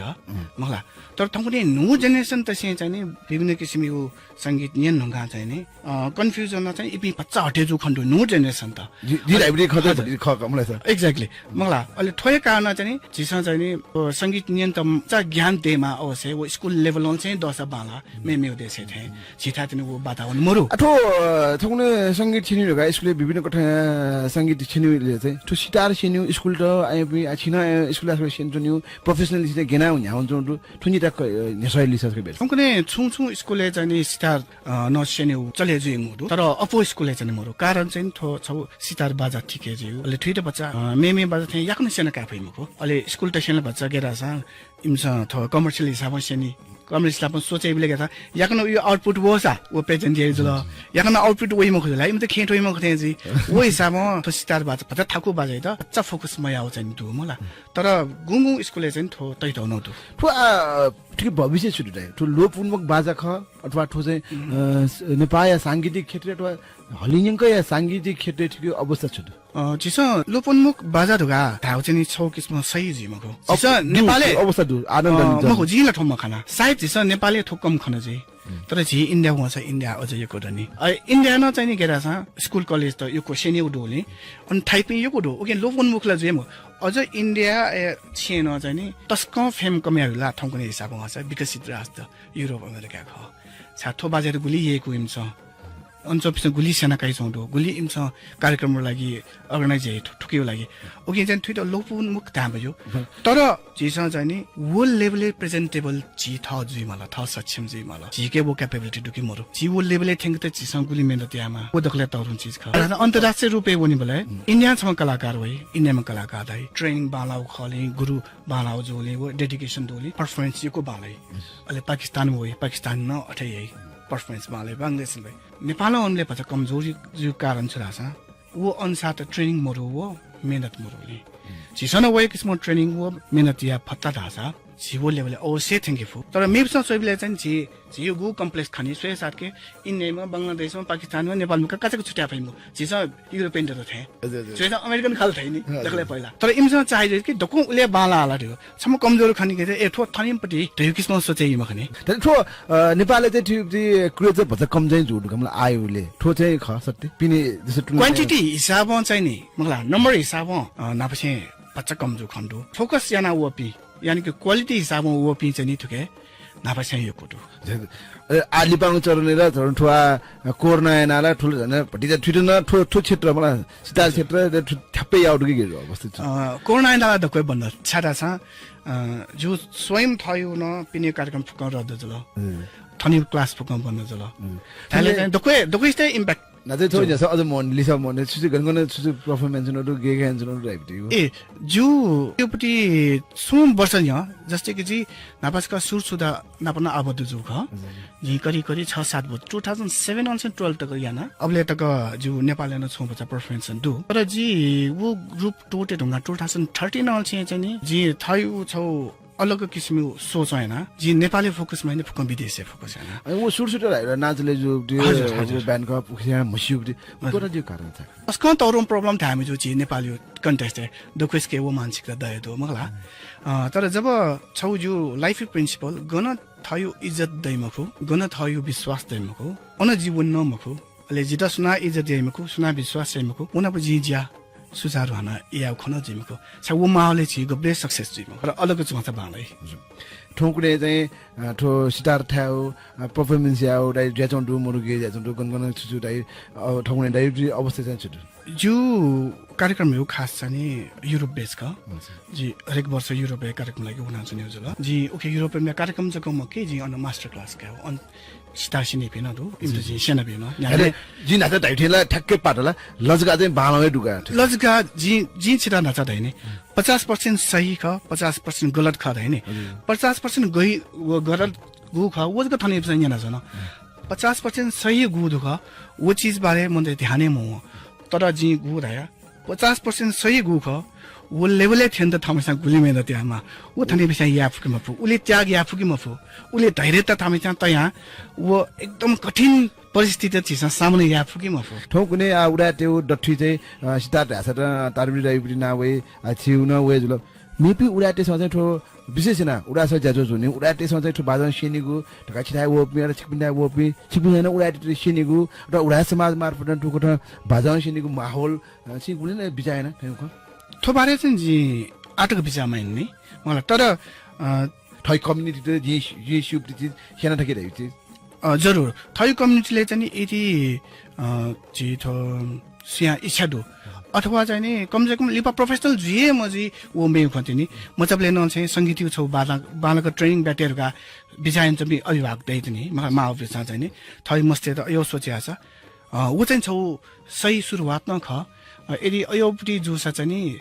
मखु ला। तर थौंकन्हय् न्हू generation-तय्‌सं चाहिँ नि विभिन्न किसिमया संगीत न्यने धुंकाः चाहिँ नि, अ, confusion चाहिँ इपिं भचा हटे जू खने दु न्हू generation-त। जि, जि अले, library खत हजुर। भति खः का, मला सर। Exactly। मखु ला, अले थ्वया कारणं चाहिँ नि, झीसं चाहिँ नि, अ, संगीत न्यनेत भचा ज्ञान दयेमाः अवश्य, व school level-नं चाहिँ दःसा बांलाः, मेमेगु देशय् थें, झीथाय् चाहिँ नि व वातावरण मरु। आ, थ्व, अ, थौंकन्हय् संगीत छ्यनीगु का, school-य् विभिन्न कथं संगीत छ्यनीगु चाहिँ, थ्व सितार छ्यनीगु school-त, आइपिं, आ, छिं नं, अ, school-य् छ्यने च्वनीगु, professional सितार गेना न्ह्यावन च्वं दु, थ्व निता क, अ, न्ह्यसः लिसः का बेर। थौंकन्हय् छुं छुं school-य् चाहिँ नि सितार अ, नं स्यनेगु चले जुइगु दु। तर अप्वः school-य् चाहिँ नि मरु। कारण चाहिँ नि थ्व छगू सितार बाजा थिके जुइगु। अले थुइत भचा, अ, मेमे बाजा थें याकनं स्यना काये फइ मखु। अले school-त स्यने भचा गथे धाःसा इमिसं थ्व commercial हिसाबं स्यनी। Commercial हिसाबं सोचे बिले गथे याकनं उ output वःसा व present याइ जुल। याकनं output वइ मखु जुल। इमित खेँ त्वइ मखु थें जुइ। व हिसाबं थ्व सितार बाजा भचा थाकु बाजायात भचा focus मयाउ चाहिँ नि दु मला। तर गुंगुं school-य् चाहिँ नि थ्व तइतौ नं दु। थ्व, आ, थुकी भविष्य छु दु दाइ? थ्व लोप वनेमाःगु बाजा खः अथवा थ्व चाहिँ, अ, स-, नेपाःया सांगीतिक क्षेत्र अथवा हलिंयंकया सांगीतिक क्षेत्रय् थुकी अवस्था छु दु? अ, झीसं लोप वनेमाःगु बाजा धकाः धायेगु चाहिँ नि छगू किसिमं सही जुइ मखु। अ, झीसं दु, नेपालय् अवस्था दु, आनन्द अ, मखु, जिं ला थ्व मखना। सायद झीसं नेपालय् थ्व कम खना जुइ। तर झी India वंसा India अझ यक्व दनि। अ, India नं चाहिँ नि गथे धाःसा school college-त यक्व स्यनेगु दुलिं, अन थाइपिं यक्व दु। उकिं लोप वनेमाःगु ला जुइ मखु। अझ India-या छेँय् नं चाहिँ नि तसकं फेम कमय् जुल ला थौंकन्हय् हिसाबं वंसा विकसित राष्ट्र Europe, America खः। छाय् थ्व बाजायात गुलि यय्‌कू इमिसं। अन च्वंपिन्सं गुलि स्यना काइच्वंगु दु, गुलि इमिसं कार्यक्रमया लागि organize याइ थु-, थुकिया लागि। उकिं चाहिँ थुइत लोप वनेमाःगु धाये मज्यू। तर झीसं चाहिँ नि व level-य् presentable झी थः जुइमाल, थः सक्षम जुइमाल। झीके व capability दु कि मरु। झी व level-य् थ्यंकेत झीसं गुलि मेहनत यायेमाः। व दकलय् तःधंगु चिज खः। अन्तर्राष्ट्रिय रूपय् वनेबलय् India-नं छम्ह कलाकार वइ, India-म्ह कलाकार धाइ। Training बांलाःगु खःलिं, गुरु बांलाःगु जूलिं व dedication दुलिं performance यक्व बांलाइ। अले पाकिस्तान वइ, पाकिस्तानं नं अथे याइ, performance बांलाइ, बांलाइ। नेपालं वनेबलय् भचा कमजोरी जुइगु कारण छु धाःसा व अनुसार त training मरु व मेहनत मरुलिं। झीसं नं व किसिमं training व मेहनत याये फत धाःसा झी व level-य् अवश्य थ्यंके फु। तर मेपिसं च्वइबलय् चाहिँ झी, झीगु complex खनी, स्वये साथ के India-म्ह, बंगलादेशम्ह, पाकिस्तानम्ह, नेपालम्ह का काचाक्क छुट्याये फइम्ह। झीसं European-तय्‌त थें। हजुर, हजुर। स्वये साथ American खाल थइ नि, हजुर। दकलय् पहिला। तर इमिसं चाहे जुइ कि दक्वं उलि बांलाः ला धइगु। छम्ह कमजोर खनी कि, ए, थ्व थनिमपट्टि धइगु किसिमं सोचे याइ मखु नि। तर थ्व, अ, नेपालय् चाहिँ थ्व, थ्व craze चाहिँ भचा कम चाहिँ जू दु का मला आः उलि। थ्व चाहिँ खः सत्य। पिने जस्तो तुलना quantity हिसाबं चाहिँ नि, मखु ला, number हिसाबं, अ, न्हापांनिसें भचा कम जू खने दु। Focus याना वःपिं, यानि कि quality हिसाबं वःपिं चाहिँ नि थुके न्हापांनिसें यक्व दु। अ, आः लिपांगु चरणय् ला झन थ्व, अ, कोरोना यानाः ला थ्व ला झन भतिचा थुइत नं थ्व, थ्व क्षेत्र मला सितार क्षेत्र थ्व ठ्याप्पै याउ दु कि गे अवस्थित छु? अ, कोरोना यानाः ला दक्वं बन्द। छाय् धाःसा, अ, जिगु स्वयं थःगु नं पिने कार्यक्रम फुक्कं रद्द जुल। थनिगु class फुक्कं बन्द जुल। थाले चाहिँ दक्वं, दक्वं इष्ट impact। नाथे थ्व जस अझ मन लिसा मन छु छु गन गन छु छु performance नं दु गे गे नं दु। ए, जिगु योपति सुम वर्ष न्ह्यः, जस्तै कि जि न्हापांसक सुर सुधा नाप नं आबद्ध जू खः। जि करिब करिब छ सात वर्ष, two thousand seven अनसें twelve तक याना। अबलय् तक जिगु नेपालय् नं छुं भचा performance दु। तर जि व group त्वःते धुंकाः two thousand thirteen अनसें चाहिँ नि, जि थःगु छगू अलग किसिमया सोच याना, जि नेपालय् focus मयाना फुक्कं विदेशय् focus याना। अनि व सुर सुधा धाइ ला नाचले जु हजुर, हजुर। Band का पुखिया मस्यू दि। कोता दि कारण छ। अस्कं तौरम problem थाय् मजू जि नेपालय् context-य् दक्वं इष्ट व मानसिकता दये दु मखु ला। अ, तर जब छगू जिगु life principle गन थःगु इज्जत दइ मखु, गन थःगु विश्वास दइ मखु, अन जि वने नं मखु। अले जितः सुनां इज्जत याइ मखु, सुनां विश्वास याइ मखु, व नाप जिं ज्या सुचारु हानं यायेगु खँ नं जुइ मखु। छाय् व माहौलय् झी गबलें success जुइ मखु। तर अलग च्वंसा बांलाइ। थौंकन्हय् चाहिँ, अ, थ्व सितार थायेगु, अ, performance यायेगु दाइ ज्याझ्वः दु, मरु गे ज्याझ्वः दु, गन गन छु छु दाइ, अ, थौंकन्हय् दाइ अवस्था चाहिँ छु दु? जिगु कार्यक्रम हे खास चाहिँ नि युरोप base खः। अच्छा। जि हरेक वर्ष युरोपय् कार्यक्रम लागि वनाच्वने जुल। जि उखे युरोपय् कार्यक्रम जक मखु, जि अन master class काये, अन सितार स्यनीपिं नं दु, इमित जिं स्यनाबी नं। अरे, जिं न्हाचा धाइ थें ला ठ्याक्कै पात ला, लजगाः चाहिँ बांलाक हे दुगा। लजगाः जिं, जिं छितः न्हाचा धाइ नि। पचास percent सही खः, पचास percent गलत खः धाइ नि। हजुर। पचास percent गही व गलत गु खः, व जक थन इमिसं न्यनाच्वन। पचास percent सही गु दु खः, व चिज बारे मनूतय् ध्यान हे मवं। तर जिं गु धाया, पचास percent सही गु खः, व level-य् थ्यनेत थःम्हस्यां गुलि मेहनत यायेमाः, व थन इमिसं याये फु कि मफु, उलि त्याग याये फु कि मफु, उलि धैर्यता थःम्हस्यां तयाः व एकदम कठिन परिस्थितित झीसं सामना याये फु कि मफु। थौंकन्हय्, आ, उदाय्‌तय्गु दथुइ चाहिँ, अ, सितार धायेसा त, अ, तारबीर दाइपिं नां वइ, अ, छिगु नं वये जुल। मेपिं उदाय्‌तय्सं चाहिँ थ्व विशेष यानाः उदाय्‌सं ज्याझ्वः जूनि, उदाय्‌तय्सं चाहिँ थ्व बाजं स्यनीगु धकाः छिथाय् वःपिं, अथवा छिकपिन्थाय् वःपिं, छिकपिन्सं नं उदाय्‌तय्त स्यनीगु, अथवा उदाय् समाज मार्फत नं थुकथं बाजं स्यनीगु माहौल, अ, छिं गुलि नं बिचाः याना थ्व खँ? थ्व बारे चाहिँ जिं आःतक बिचाः मयानानि, मला, तर, अ, थःगु community-त जिं, जिं स्यूपिं चिज स्यना थके धाइपिं चिज। अ, जरुर। थःगु community-लय् चाहिँ नि यदि, अ, झी थ्व सुयां इच्छा दु, अथवा चाहिँ नि कम से कम लिपा professional जुइ हे मजुइ, व मेगु खँ तिनि। मचाबलय् नं चाहिँ संगीतय् छगू बांला-, बांलाक training ब्याटे धकाः बिचाः यानाच्वंपिं अभिभावक दइ तिनि। मखा, माःपिन्सं चाहिँ नि थःगु मस्तय्त अय् सोचे याःसा, अ, व चाहिँ छगू सही सुरुवात नं खः। अ, यदि अय् पट्टि जूसा चाहिँ नि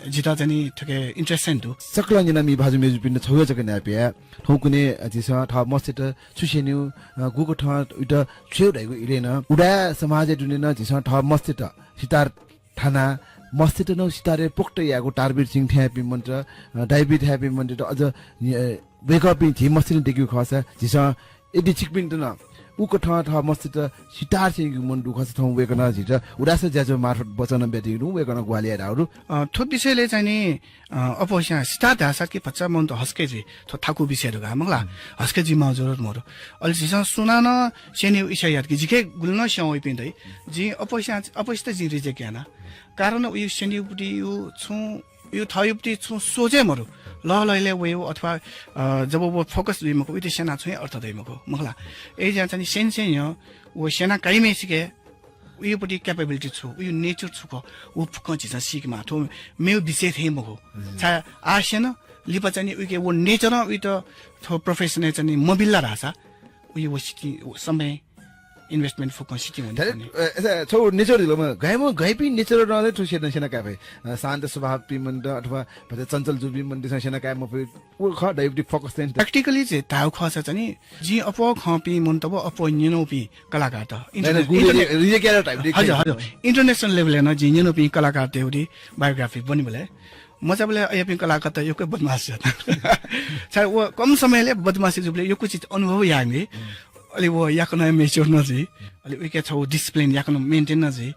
जितः चाहिँ नि थुके interest चाहिँ दु। सकल न्यनामि भाजु मय्जुपिन्त छगू जक न्यायेपया। थौंकन्हय् झीसं थः मस्तय्त छु स्यनीगु, अ, गुकथं उइत छ्वयेगु धइगु इलय् नं उदाय् समाजय् दुने नं झीसं थः मस्तय्त सितार थानाः मस्तय्त नं सितारय् पोख्त यायेगु तारबीर सिंह थेंपिं मनूत, अ, दाइबीर थेंपिं मनूतय्त अझ, अ, वय्कःपिं झी मस्तय्त नं दय्केगु खःसा झीसं यदि छिकपिन्त नं उकथं थः मस्तय्त सितार स्यनीगु मन दु खःसा थौं वय्कलं झीत उदाय् समाज ज्याझ्वः मार्फत वचन नं बियादीगु दु, वय्कलं ग्वाहालि यायेधुंकूगु दु। अ, थ्व विषयलय् चाहिँ नि, अ, अप्वःस्यां सितार धाःसा कि भचा मनूत हसके जुइ, थ्व थाकु विषय धकाः मखु ला, हसके जुइमाःगु जरुरत मदु। अले झीसं सुनानं स्यनेगु इच्छा यात कि जिके गुलि नं स्यं वइपिं दइ। जिं अप्वःस्यां, अप्वःसित जिं reject याना। कारण उयु स्यनेगु पट्टि यु छुं उयु थःगु पट्टि छुं सोच हे मदु। लहलहलय् वयु अथवा, अ, जब व focus जुइ मखु, उइत स्यनाः छुं हे अर्थ दइ मखु, मखु ला। अय्‌जुयाः चाहिँ नि स्यने स्यने नं व स्यना काइम्हय्सिके उयु पट्टि capability छु, उयु nature छु खः, व फुक्कं झीसं सीकेमाः। थ्व मेगु विषय थें मखु। हजुर। छाय् आः स्यन, लिपा चाहिँ नि उइके व nature-ं उइत थ्व profession-य् चाहिँ नि मबिल ला धाःसा, उयु व सिति, व समय, investment फुक्कं सितिं वनी धारे, खने। अ, अय्‌सा छगू nature जुल, म गय्म्ह गय्पिं nature-नं थ्व स्यना, स्यना काये फइ। अ, शान्त स्वभावपिं मनूत अथवा भचा चञ्चल जूपिं मनूतय्सं स्यना काये मफइ। व खः, दय् पट्टि focus चाहिँ नि। Practically चाहिँ धायेगु खःसा चाहिँ नि, जिं अप्वः खंपिं मनूत व अप्वः न्यनापिं कलाकारत। नाइ, नाइ, interna-, गुलि interna-, reject यायेगु type दे हजुर, खइ। हजुर। International level-य् नं जिं न्यनापिं कलाकारतय्गु biography ब्वनेबलय् मचाबलय् अय्‌पिं कलाकारत यक्व बदमास जुयाच्वन। छाय् व कम समयलय् बदमासी जूबलय् यक्व चिज अनुभव याःगु। अले व याकनं mature नं जुइ। अले उइके छगू discipline याकनं maintain नं जुइ।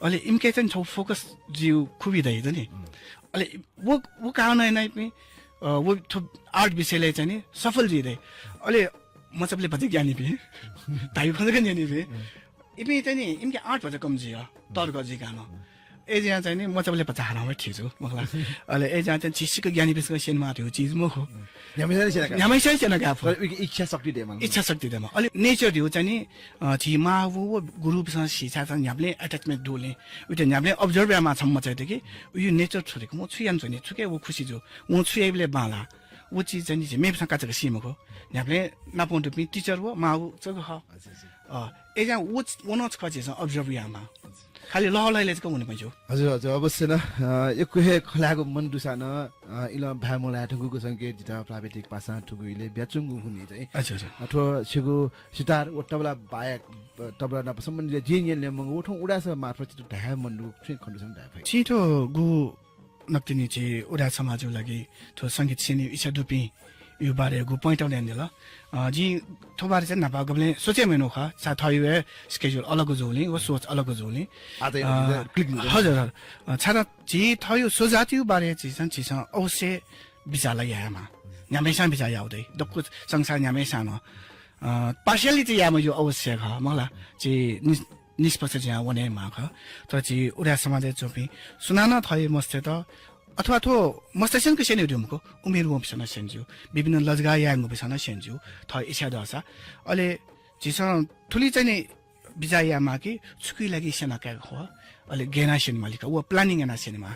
अले इमिके चाहिँ छगू focus जुइ खुबी दइ नि। अले व, व कारणं यानाः इपिं, अ, व थ्व art विषयलय् चाहिँ नि सफल जुइ दइ। अले मचाबलय् भचा ज्ञानीपिं, धाइगु खँ जक न्यनीपिं, इपिं चाहिँ नि, इमिके art भचा कम जुइ, तर्क जुइ कानं। अय्‌जुयाः चाहिँ नि, मचाबलय् भचा हानं वइ ठीक जू, मखु ला। अले अय्‌जुयाः चाहिँ झी सिक्क ज्ञानीपिन्सं स्यनेमाः धइगु चिज मखु। न्ह्याम्हस्यां स्यना काये। न्ह्याम्हस्यां स्यना काये फु। तर उइके इच्छा शक्ति दयेमाः। इच्छा शक्ति दयेमाः। अले nature धइगु चाहिँ नि, अ, झी मां व, व गुरुपिन्सं सिसा चाहिँ न्ह्याबलें attachment दुलिं, उइत न्ह्याबलें observe यायेमाः छम्ह मचायात कि, उयु nature छु धइगु, वं छु यानाच्वनी, छुके व खुसी जू, वं छु याइबलय् बांलाः। व चिज चाहिँ नि झी मेपिन्सं काचाक्क सी मखु। न्ह्याबलें नापं दुपिं teacher व मां व जक खः। अच्छा, अच्छा। अ, अय्‌जुयाः व, व नं छकः झीसं observe यायेमाः। खालि लहलहलय् जक वने मज्यू। हजुर, हजुर, अवश्य नं। अ, यक्व हे खँ ल्हायेगु मन दुसा नं, अ, इलं भाय् मलाये धुंकूगु संकेत जितः प्राविधिक पासां थुगु इलय् बियाच्वंगु हुनिं चाहिँ। अच्छा, अच्छा। अ, थ्व छिगु सितार व तबला बाहेक, अ, तबला नाप सम्बन्धित जिं न्यने ल्यंमंगु व थौं उदाय् समाज मार्फत छितः धाये मन दुगु छुं खँ दुसा धाये फइ। छिं थ्व गु नकतिनि झी उदाय् समाजया लागि थ्व संगीत स्यनेगु इच्छा दुपिंया बारे गु point out यानादिल। अ, जिं थ्व बारे चाहिँ न्हापा गबलें सोचे मयानागु खः। छाय् थःगु हे schedule अलग जूगुलिं व सोच अलग जूगुलिं। आ, चाहिँ अ, click जुल। हजुर, हजुर। अ, छाय् झी थःगु स्वजातिया बारे झीसं, झीसं अवश्य बिचाः ला यायेमाः। न्ह्याम्हस्यां बिचाः यायेगु दइ। दक्व संसार न्ह्याम्हस्यां नं। अ, partiality यायेमाःगु अवश्य खः, मखु ला। झी नि-, निष्पक्ष जुयाः वनेमाः खः। तर झी उदाय् समाजय् च्वंपिं सुनानं थःगु मस्तय्त अथवा थ्व मस्तय्‌सं नं स्यने धुंकूगु, उमेर वंपिसं नं स्यने ज्यू, विभिन्न लजगाः यायेगुपिसं नं स्यने ज्यू, थः इच्छा दःसा। अले झीसं थुलि चाहिँ नि बिचाः यायेमाः कि छुकिया लागि स्यना काये खः, अले गय् याना स्यनेमाः लिखा, व planning याना स्यनेमाः।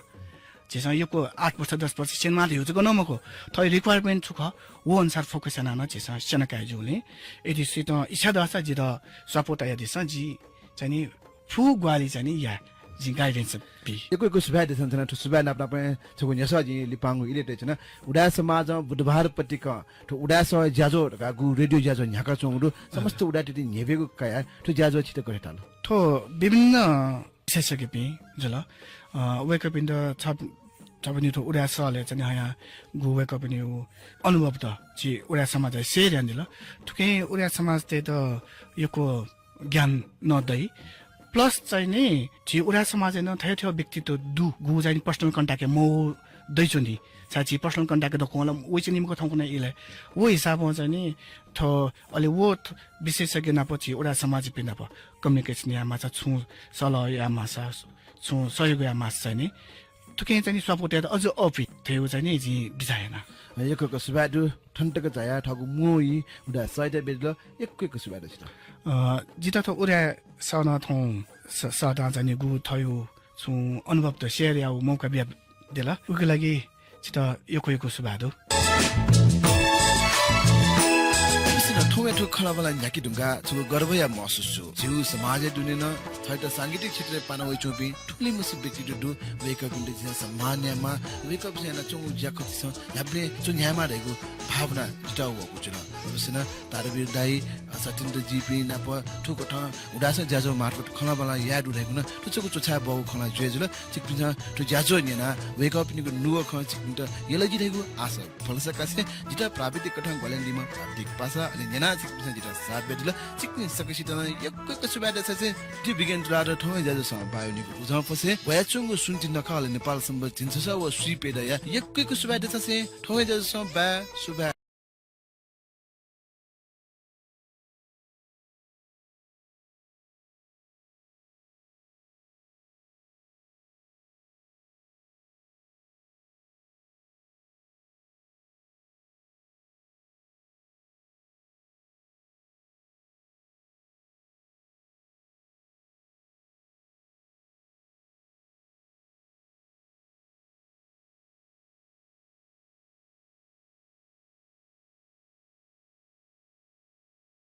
झीसं यक्व आठ वर्ष, दस वर्ष स्यनेमाः धइगु जक नं मखु, थः requirement छु खः, व अनुसार focus यानाः नं झीसं स्यना काये ज्यूगुलिं, यदि छितः इच्छा दःसा जितः स्वापू तयादिसँ, जि चाहिँ नि फुगु ग्वाहालि चाहिँ नि याये, जिं guidance बी। यक्व यक्व सुभाय् देछानाच्वना। थ्व सुभाय् नाप नापं छगू न्ह्यसः जिं लिपांगु इलय् तयाच्वना। उदाय् समाजं बुधबार पतिकं थ्व उदाय् सः ज्याझ्वः धकाः गु रेडियो ज्याझ्वः न्ह्याकाच्वंगु दु। समस्त उदाय्‌तय्‌त न्ह्यब्वयेगु कयाः थ्व ज्याझ्वः छित गथे ताल? थ्व विभिन्न विशेषज्ञपिं जुल। अ, वय्‌कःपिन्त छ-, छपनि थ्व उदाय् सलय् चाहिँ हयागु वय्‌कःपिनिगु अनुभवत झी उदाय् समाजय् share यानादिल। थुकिं उदाय् समाजतय्‌त यक्व ज्ञान नं दइ। Plus चाहिँ नि झी उदाय् समाजय् नं थथे थथे व्यक्तित्व दु, गु चाहिँ नि personal contact-य् मवः दइच्वनी। छाय् झी personal contact-य् दक्वं ला वइच्वनी मखु थौंकन्हय् इलय्। व हिसाबं चाहिँ नि थ्व, अले व थ-, विशेषज्ञ नाप झी उदाय् समाजपिं नाप communication यायेमाःसा, छुं सल्लाह यायेमाःसा, छुं सहयोग यायेमाःसा चाहिँ नि थुकिं चाहिँ नि स्वापू तयेत अझ अःपुइ धइगु चाहिँ नि जिं बिचाः याना। यक्व यक्व सुभाय् दु। थन तक झायाः थःगु म्वःगु उदाय् सःयात बियादिल। यक्व यक्व सुभाय् दु छित। अ, जितः थ्व उदाय् सलं थौं स-, सःतां चाहिँ नि गु थःगु छुं अनुभवत share यायेगु मौका बियादिल। उकिया लागि छितः यक्व यक्व सुभाय् दु। छिपिं थौंया थ्व खँल्हाबल्हा न्ह्याके धुंकाः छगू गर्वया महसुस जू। झीगु समाजया दुने नं थःत सांगीतिक क्षेत्रय् पाना वयाच्वंपिं थुलिमछि व्यक्तित्व दु। वय्‌कःपिन्त झीसं सम्मान यायेमाः, वय्‌कःपिन्सं यानाच्वंगु ज्याखँ झीसं न्ह्याबलें च्वने यायेमाः धइगु भावना जितः वःगु जुल। अवश्य नं तारावीर दाइ, अ, सत्येन्द्र जीपिं नाप थुकथं उदाय् सः ज्याझ्वः मार्फत खँल्हाबल्हा याये दु धइगु नं थ्व छगू च्वछाये बहःगु खँ ला जुया जुल। छिकपिन्सं थ्व ज्याझ्वः न्यनाः वय्‌कःपिनिगु नुगः खँ छिकपिन्त यल जुइ धइगु आशा भलसा कासें जितः प्राविधिक कथं ग्वाहालि यानादीम्ह प्राविधिक पासा, अले न्यनाः छिकपिन्सं जितः साथ बियादिल। छिकपिं सकसितं नं यक्व यक्व सुभाय् देछासें जि बिज्ञान तुलाधर थौंया ज्याझ्वलं बाय् वनेगु उजं फसें ग्वयाच्वंगु स्वन्ति नखः, अले नेपाल संवत् झिंछसः व स्वीपय्‌दँया यक्व यक्व सुभाय् देछासें थौंया ज्याझ्वलं बाय्, सुभाय्।